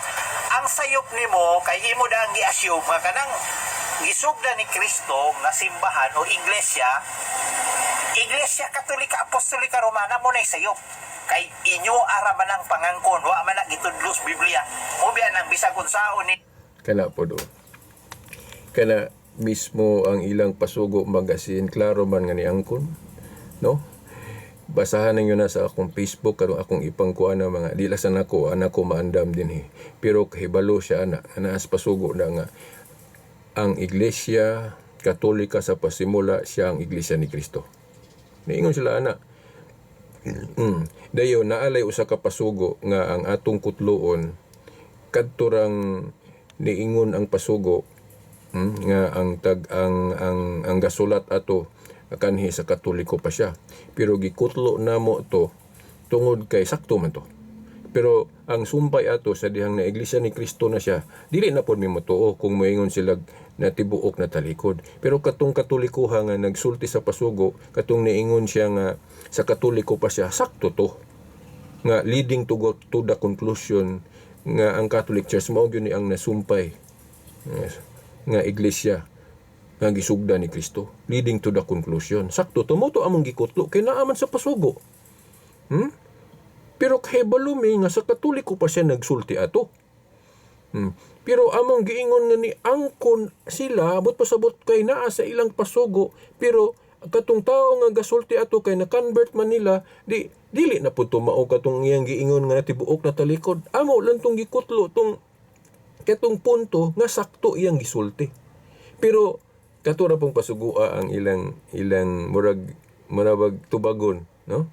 Ang sayop nimo kay imo da ang gi-assume nga kanang gisugda ni Kristo nga simbahan o iglesia, Iglesia Katolika Apostolika Romana, mo nay sayop. Kay inyo ara man ang pangangkon, wa man ang gitudlo sa Biblia. Mo biya nang bisag unsaon ni Kana po do. Kana mismo ang ilang Pasugo Magazine, klaro man nga niangkon, no? Basahan ninyo na sa akong Facebook karon akong ipangkuan na mga dila sa nako anak ko maandam din eh. Pero kahibalo siya ana ana sa pasugo na nga ang Iglesia Katolika sa pasimula siya ang Iglesia ni Kristo. Niingon sila ana. Dayon naalay usa ka pasugo nga ang atong kutloon kadto rang niingon ang pasugo nga ang tag ang gasulat ato kanhi sa Katoliko pa siya. Pero gikutlo namo to tungod kay sakto man to. Pero ang sumpay ato sa dihang na Iglesia ni Kristo na siya, dili na pod mi motuo kung moingon sila na tibuok na talikod. Pero katong Katolikoha nga nagsulti sa pasugo, katong niingon siya nga sa Katoliko pa siya, sakto to. Nga leading to go to the conclusion nga ang Catholic Church mao gyud ni ang nasumpay, yes, nga iglesia nga gisugda ni Kristo, leading to the conclusion. Sakto to mo to among gikutlo kay naa man sa pasugo. Pero kahibalo mi nga sa Katoliko pa siya nagsulti ato. Pero among giingon nga ni angkon sila, abot pasabot kay naa sa ilang pasugo, pero katong tao nga gasulti ato kay na-convert man nila, di dili na pud mao katong iyang giingon nga tibuok na talikod. Amo lang tong gikutlo tong katong punto nga sakto iyang gisulti. Pero Kato ra pong pasugua ang ilang ilang murag murag tubagon, no?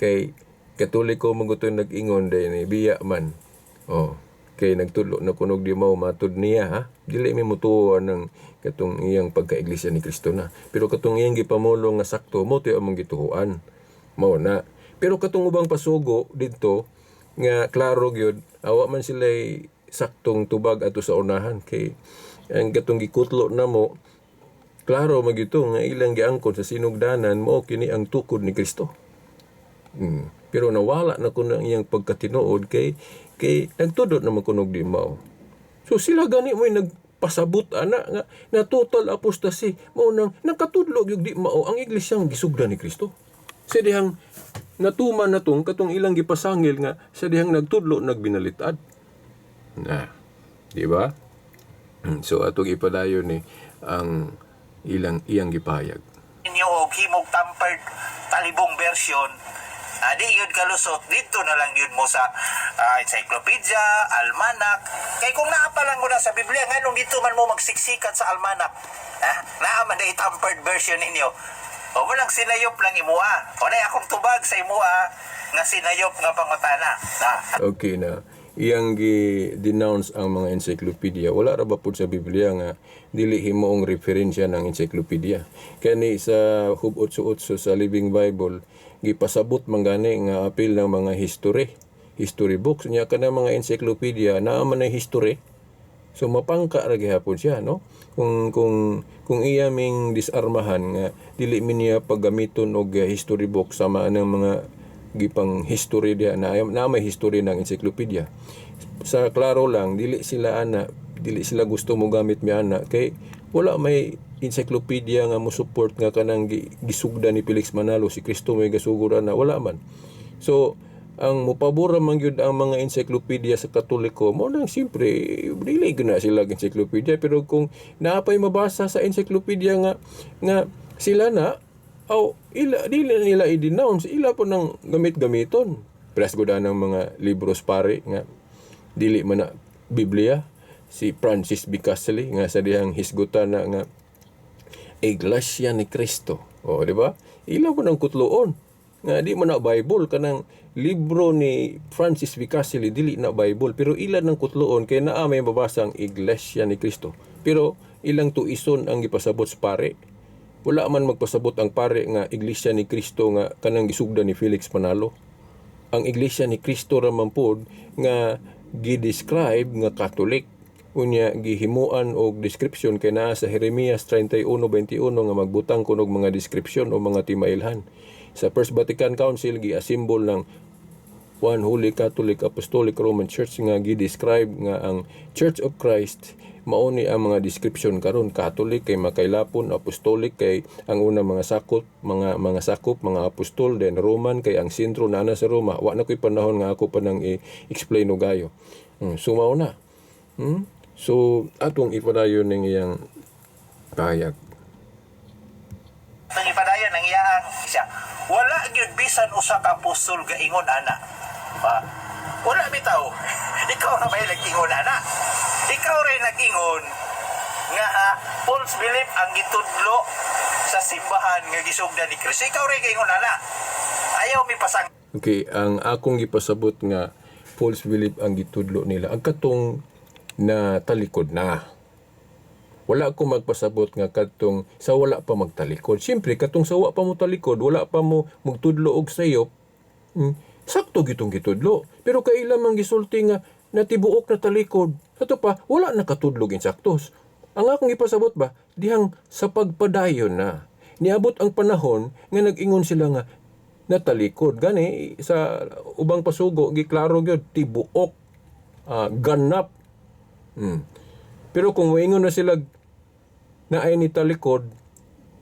Kay Katoliko man gud nag-ingon day ni biya man. Oh, kay nagtudlo na kunog di mao matud niya, ha. Dili mi motuo ng katong iyang pagka-Iglesia ni Kristo na. Pero katong iyang gipamulong nga sakto mo tuyo among gituhuan. Mao na. Pero katong ubang pasugo didto nga klaro gyud, awa man sila saktong tubag ato sa unahan kay ang katong gikutlo namo klaro magyud nga ilang giangkon sa sinugdanan mao kini ang tukod ni Kristo. Pero nawala na kuno ang iyang pagkatinuod kay kay nagtudot naman kunog di mao. So sila gani mo'y nagpasabot ana nga na total apostasy mao nang nakatudlo gyud di mao ang iglesyang gisugdan ni Kristo. Sa dihang natuman na tong katong ilang gipasangil nga sa dihang nagtudlo nagbinalitad. Na, di ba? So atong ipadayon ni ang ilang iyang gipahayag. Ninyo og himog tampered talibong version, di yun kalusot dito na lang yun mo sa encyclopedia, almanak. Kay kung naa pa lang mo na sa Biblia, nganong dito man mo magsiksikan sa almanak? Ha? Naa man day tampered version ninyo. O mo lang sinayop lang imua. O na akong tubag sa imua nga sinayop nga pangutana. Na. Okay na iyang gi-denounce ang mga encyclopedia. Wala ra ba pud sa Biblia nga dili himuong referensya ng encyclopedia? Kani sa Hub 88 sa Living Bible, gipasabot man gani nga apil ng mga history. History books nya kana mga encyclopedia naa man ay history. So mapangka ra gihapon siya, no? Kung iya ming disarmahan nga dili mi niya paggamiton og history book sama anang mga gipang history diha na, na may history ng encyclopedia. Sa klaro lang, dili sila ana, dili sila gusto mo gamit mi ana kay wala may encyclopedia nga mo support nga kanang gisugda ni Felix Manalo si Kristo may gasugod na wala man. So ang mopabor man gyud ang mga encyclopedia sa Katoliko mo nang siyempre dili gyud na sila encyclopedia, pero kung naapay mabasa sa encyclopedia nga nga sila na aw ila dili na nila i-denounce, ila po nang gamit-gamiton. Press gud ang mga libros pare nga dili man na Biblia, si Francis B. Casely nga sa dihang hisgutan na nga Iglesia ni Cristo. O, di ba? Ila po ng kutloon. Nga di man na Bible kanang libro ni Francis B. Casely, dili na Bible, pero ila ng kutloon kay naa may mabasa ang Iglesia ni Cristo. Pero ilang tuison ang gipasabot sa pare. Wala man magpasabot ang pare nga Iglesia ni Cristo nga kanang gisugda ni Felix Manalo. Ang Iglesia ni Cristo ra man pod nga gi-describe nga Catholic. Unya gihimuan og description kay naa sa Jeremias 31:21 nga magbutang kuno og mga description o mga timailhan. Sa First Vatican Council gi-assemble ng One Holy Catholic Apostolic Roman Church nga gi-describe nga ang Church of Christ mao ni ang mga description karon: Catholic kay makailapon, Apostolic kay ang una mga sakop, mga sakop mga apostol, then Roman kay ang sentro naa na sa Roma. Wa na ko'y panahon nga ako pa nang i-explain og gayo. So mao na. So atong ipadayon ning iyang pahayag. Ang ipadayon ang iyang siya. Wala gyud bisan usa ka apostol gaingon ana. Ah, wala bitaw. Ikaw na may nag-ingon ana. Ikaw rin nag-ingon nga false belief ang gitudlo sa simbahan nga gisugdan ni Kristo. Ikaw rin gaingon ana. Ayaw mi pasang Okay, ang akong gipasabot nga false belief ang gitudlo nila ang katong na talikod na. Wala ko magpasabot nga katong sa wala pa magtalikod. Siyempre, katong sa wa pa mo talikod, wala pa mo magtudlo og sayop, sakto gitong gitudlo. Pero kaila man gisulti nga natibuok na talikod. Ato pa, wala nakatudlog insaktos. Ang akong ipasabot ba, dihang sa pagpadayon na. Niabot ang panahon nga nag-ingon sila nga natalikod. Gani, sa ubang pasugo, giklaro gyud, tibuok, ganap. Pero kung moingon na sila na ay ni talikod,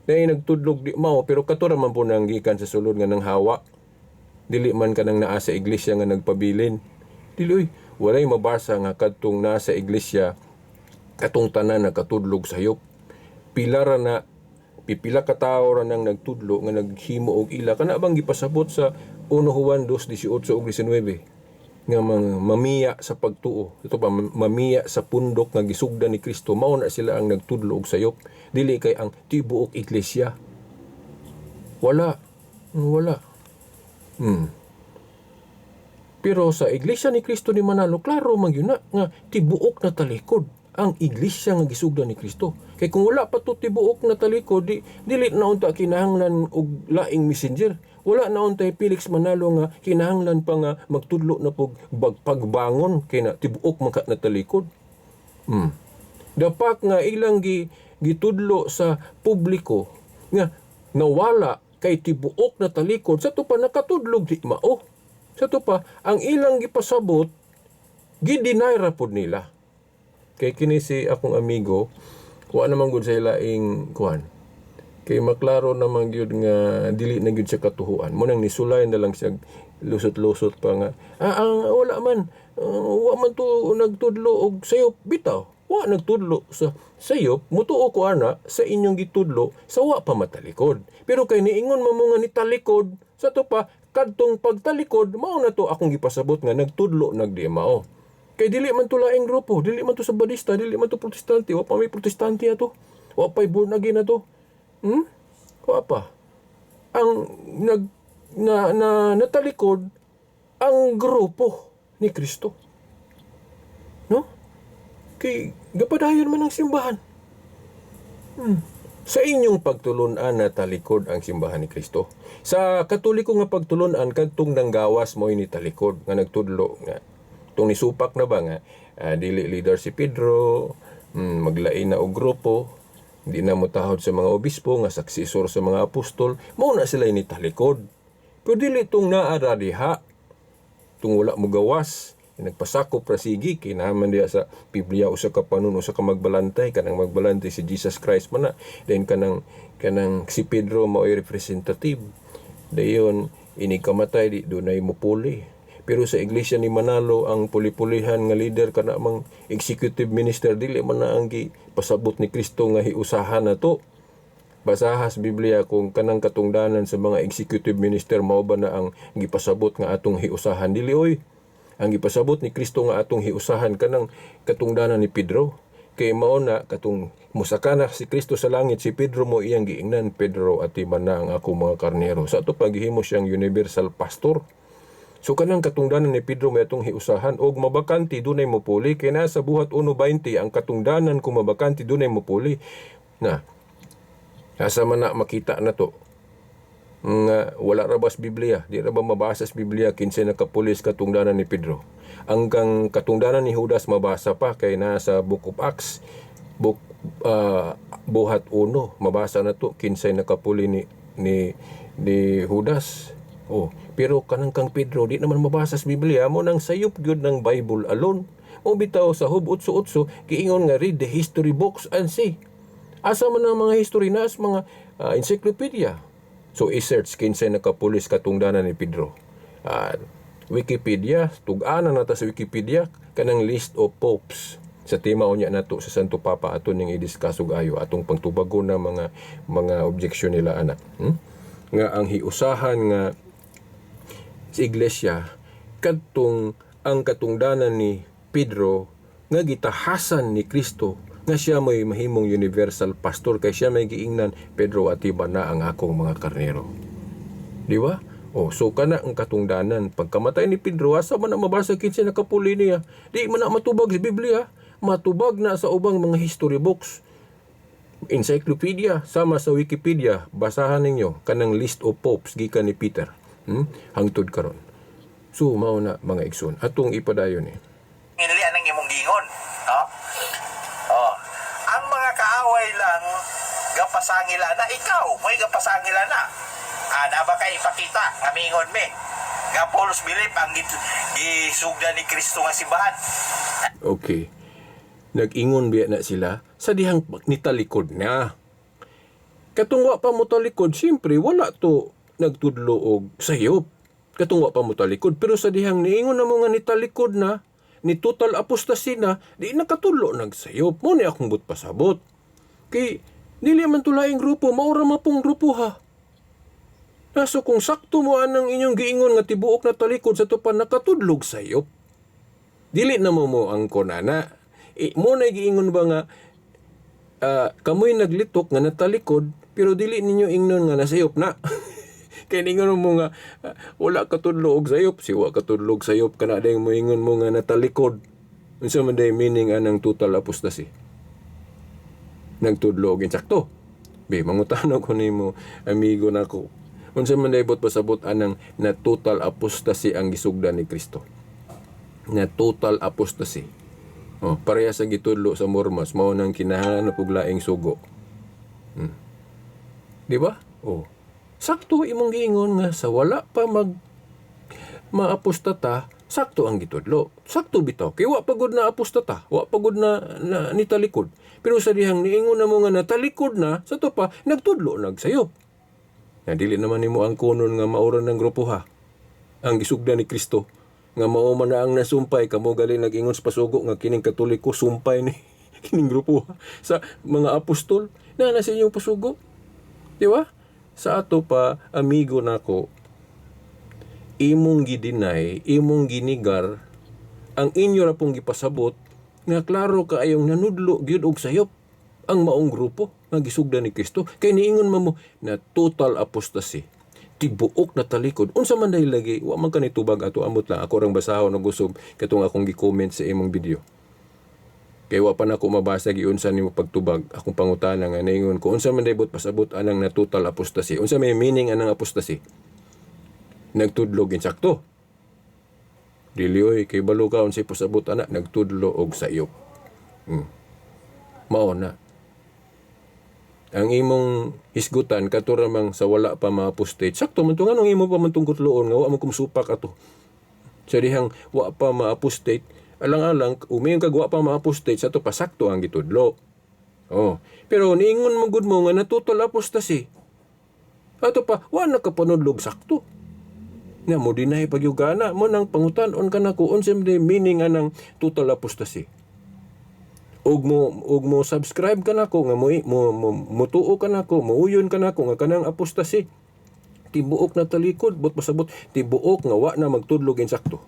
na ay nagtudlog di mao, pero katura man po nang gikan sa sulod nga nang hawa. Dili man kanang naa sa iglesia nga nagpabilin. Dili oy, walay mabasa nga kadtong naa sa iglesia katong tanan nagkatudlog sayop. Pila ra na pipila ka tawo ra nang nagtudlo nga naghimo og ila kana bang gipasabot sa 1 Juan 2:18 ug 19. Nga mga mamiya sa pagtuo. Ito pa, mamiya sa pundok nga gisugdan ni Kristo. Mao na sila ang nagtudlo og sayop. Dili kay ang tibuok iglesia. Wala. Wala. Pero sa Iglesia ni Cristo ni Manalo, klaro man gyud na nga tibuok na talikod ang iglesia nga gisugdan ni Kristo. Kay kung wala pa to tibuok na talikod, dili na unta kinahanglan og laing messenger. Wala na untay Felix Manalo nga kinahanglan pa nga magtudlo na pog pagbangon kay na tibuok man ka na talikod. Dapat nga ilang gitudlo sa publiko nga nawala kay tibuok na talikod, sa to pa nakatudlog di mao. Sa to pa ang ilang gipasabot, gi-deny ra pod nila. Kay kini si akong amigo, wa naman gud sa ilaing kuan. Kay maklaro naman gyud nga dili na gyud siya katuhuan. Mo nang nisulay na lang siya, lusot-lusot pa nga. Ah, ang wala man wa man to nagtudlo og sayop bitaw. Wa nagtudlo sa sayop, mutuo ko ana sa inyong gitudlo sa wa pa matalikod. Pero kay niingon man mo nga nitalikod, sa to pa kadtong pagtalikod mao na to akong gipasabot nga nagtudlo nagdi mao. Kay dili man to laing grupo, dili man to Sabadista, dili man to Protestante, wa pa may Protestante ato. Wa pa'y born again ato. Wa pa. Ang nag na, na natalikod ang grupo ni Kristo. No? Kay gapadayon man ang simbahan. Sa inyong pagtulunan, natalikod ang simbahan ni Kristo. Sa Katoliko nga pagtulunan, kadtong nanggawas mo ni talikod nga nagtudlo nga tung nisupak na ba nga dili leader si Pedro, maglain na og grupo, di na mo tahod sa mga obispo nga successor sa mga apostol, mao na sila ni talikod. Pero dili tong naa ra diha, tung wala mo gawas, nagpasakop ra sige kay naman diha sa Biblia usa ka panon, usa ka magbalantay, kanang magbalantay si Jesus Christ man na. Then kanang si Pedro mao'y representative. Dayon ini kamatay, di dunay mupuli. Pero sa Iglesia ni Manalo, ang puli-pulihan nga leader kana mang executive minister, dili man na ang pasabot ni Kristo nga hiusahan na to. Basaha sa Biblia kung kanang katungdanan sa mga executive minister mao ba na ang gipasabot nga atong hiusahan. Dili oy. Ang gipasabot ni Kristo nga atong hiusahan kanang katungdanan ni Pedro. Kay mao na katong musaka na si Kristo sa langit, si Pedro mo iyang giingnan, "Pedro, atiman na ang ako mga karnero." Sa ato paghihimo siyang universal pastor. So kanang katungdanan ni Pedro may atong hiusahan og mabakante, dunay mopuli, kay nasa Buhat 1:20 ang katungdanan, kung mabakante dunay mopuli. Na asa man na makita na to nga wala ra ba sa Biblia? Di ra ba mabasa sa Biblia kinsay nakapulis katungdanan ni Pedro? Ang kang katungdanan ni Judas mabasa pa kay nasa Book of Acts, book Buhat 1, mabasa na to kinsay nakapuli ni Judas. Oh, pero kanang kang Pedro di naman mabasa sa Biblia. Mo nang sayop gyud ng Bible alone. Mo bitaw sa Job 8:8 giingon nga read the history books and see. Asa man ang mga history na sa mga encyclopedia? So i-search kinsay nakapulis katungdanan ni Pedro. Wikipedia, tug-ana na ta sa Wikipedia kanang list of popes. Sa tema unya nato sa Santo Papa ato ning i-discuss og ayo atong pangtubagon na mga objection nila ana. Nga ang hiusahan nga sa iglesia kadtong ang katungdanan ni Pedro nga gitahasan ni Kristo nga siya may mahimong universal pastor kay siya may giingnan, "Pedro, atiba na ang akong mga karnero." Di ba? Oh, so kana ang katungdanan. Pagkamatay ni Pedro, asa man na mabasa kinsa nakapuli niya? Di man na matubag sa Biblia. Matubag na sa ubang mga history books. Encyclopedia, sama sa Wikipedia, basahan ninyo kanang list of popes gikan ni Peter. Hangtod karon. So mao na, mga igsoon. Atong ipadayon eh. Inilian ang imong gingon, no? Oh. Ang mga kaaway lang gapasangila na ikaw, may gapasangila na. Ana ba kay ipakita nga mingon me? Nga false belief ang gisugda ni Kristo nga simbahan. Okay. Nag-ingon biya na sila sa dihang nitalikod na. Katong wa pa mo talikod, siyempre wala to nagtudlo og sayop. Katong wa pa mo talikod, pero sa dihang niingon na mo nga nitalikod na, ni total apostasy na, di nakatudlo nagsayop. Mo ni akong but pasabot. Kay dili man to laing grupo, maura mapong grupo ha. Naso kung sakto mo anang inyong giingon nga tibuok na talikod, sa to pa nakatudlog sayop. Dili na mo mo ang kunana. E, mo na giingon ba nga kamoy naglitok nga natalikod pero dili ninyo ingnon nga nasayop na. Kay ningon mo nga wala katudlo og sayop, si wa katudlo og sayop kana dayong moingon mo nga natalikod. Unsa man day meaning anang total apostasy? Nagtudlo og insakto. Be, mangutana ko nimo, amigo nako. Unsa man day bot pasabot anang na total apostasy ang gisugdan ni Kristo? Na total apostasy. Oh, pareha sa gitudlo sa Mormons, mao nang kinahanglan na pug laing sugo. Di ba? Oh. Sakto imong giingon nga sa wala pa mag maapostata, sakto ang gitudlo. Sakto bitaw. Kay wa pa gud na apostata, wa pa gud na nitalikod. Pero sa dihang niingon na mo nga natalikod na, sa to pa nagtudlo nagsayop. Na dili naman nimo ang kunon nga maura ng grupo ha. Ang gisugda ni Kristo nga mao man na ang nasumpay kamo gali nag-ingon sa pasugo nga kining Katoliko sumpay ni kining grupo ha, sa mga apostol na nasa inyong pasugo. Di ba? Sa ato pa, amigo nako, imong gidinay, imong ginigar, ang inyo ra pong gipasabot nga klaro kaayong nanudlo gyud og sayop ang maong grupo nga gisugdan ni Kristo. Kay niingon man mo na total apostasy, tibuok na talikod. Unsa man dahil lagi, wa man kani tubag ato, amot lang ako rang basahon og usob katong akong gi-comment sa imong video. Kay wa pa nako mabasa giunsa nimo pagtubag akong pangutana nga niingon ko unsa man dayot pasabot anang na total apostasy? Unsa may meaning anang apostasy? Nagtudlog insakto. Dili oy, kay balo ka unsay pasabot ana, nagtudlo og sayop. Mao na. Ang imong hisgutan kato ramang sa wala pa ma-apostate. Sakto man to, nganong imo pa man tong kutloon nga wa man kumsupak ato. Sa dihang wa pa ma-apostate, alang-alang umiyon kag wa pa ma-apostate, sa to pa sakto ang gitudlo. Oh, pero niingon mo gud mo nga na total apostasy. Ato pa wa na ka panudlog sakto. Na mo deny pagyugana mo nang pangutan-on ka nako unsa man meaning anang total apostasy. Ug mo subscribe ka nako nga mo mutuo ka nako, muuyon ka nako nga kanang apostasy tibuok na talikod, but pasabot tibuok nga wa na magtudlog insakto.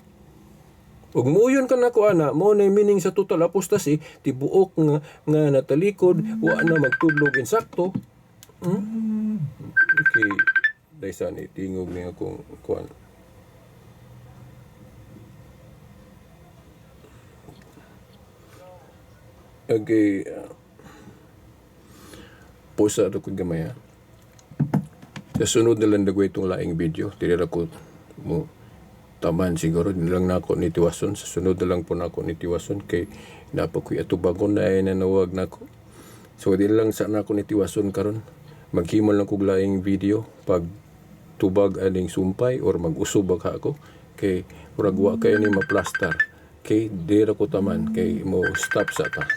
Ug muuyon ka nako ana, mo na meaning sa total apostasy, tibuok nga natalikod, wa na magtudlog insakto. Okay, daysa ni tingog ni akong kuan. Okay, pusa ito ko gamay ha. Sa sunod na lang dagoy itong laing video. Dili ra ko mo taman siguro. Di lang nako ni tiwason. Sa sunod na lang po nako ni tiwason. Kay napakoy atubagon na ay nanawag nako. So di lang sa nako ni tiwason karon. Maghimo lang kog laing video pag tubag aning sumpay or mag-usob ka ako. Kay murag wa kayo ni maplastar. Kay di ra ko taman. Kay mo stop sa ta.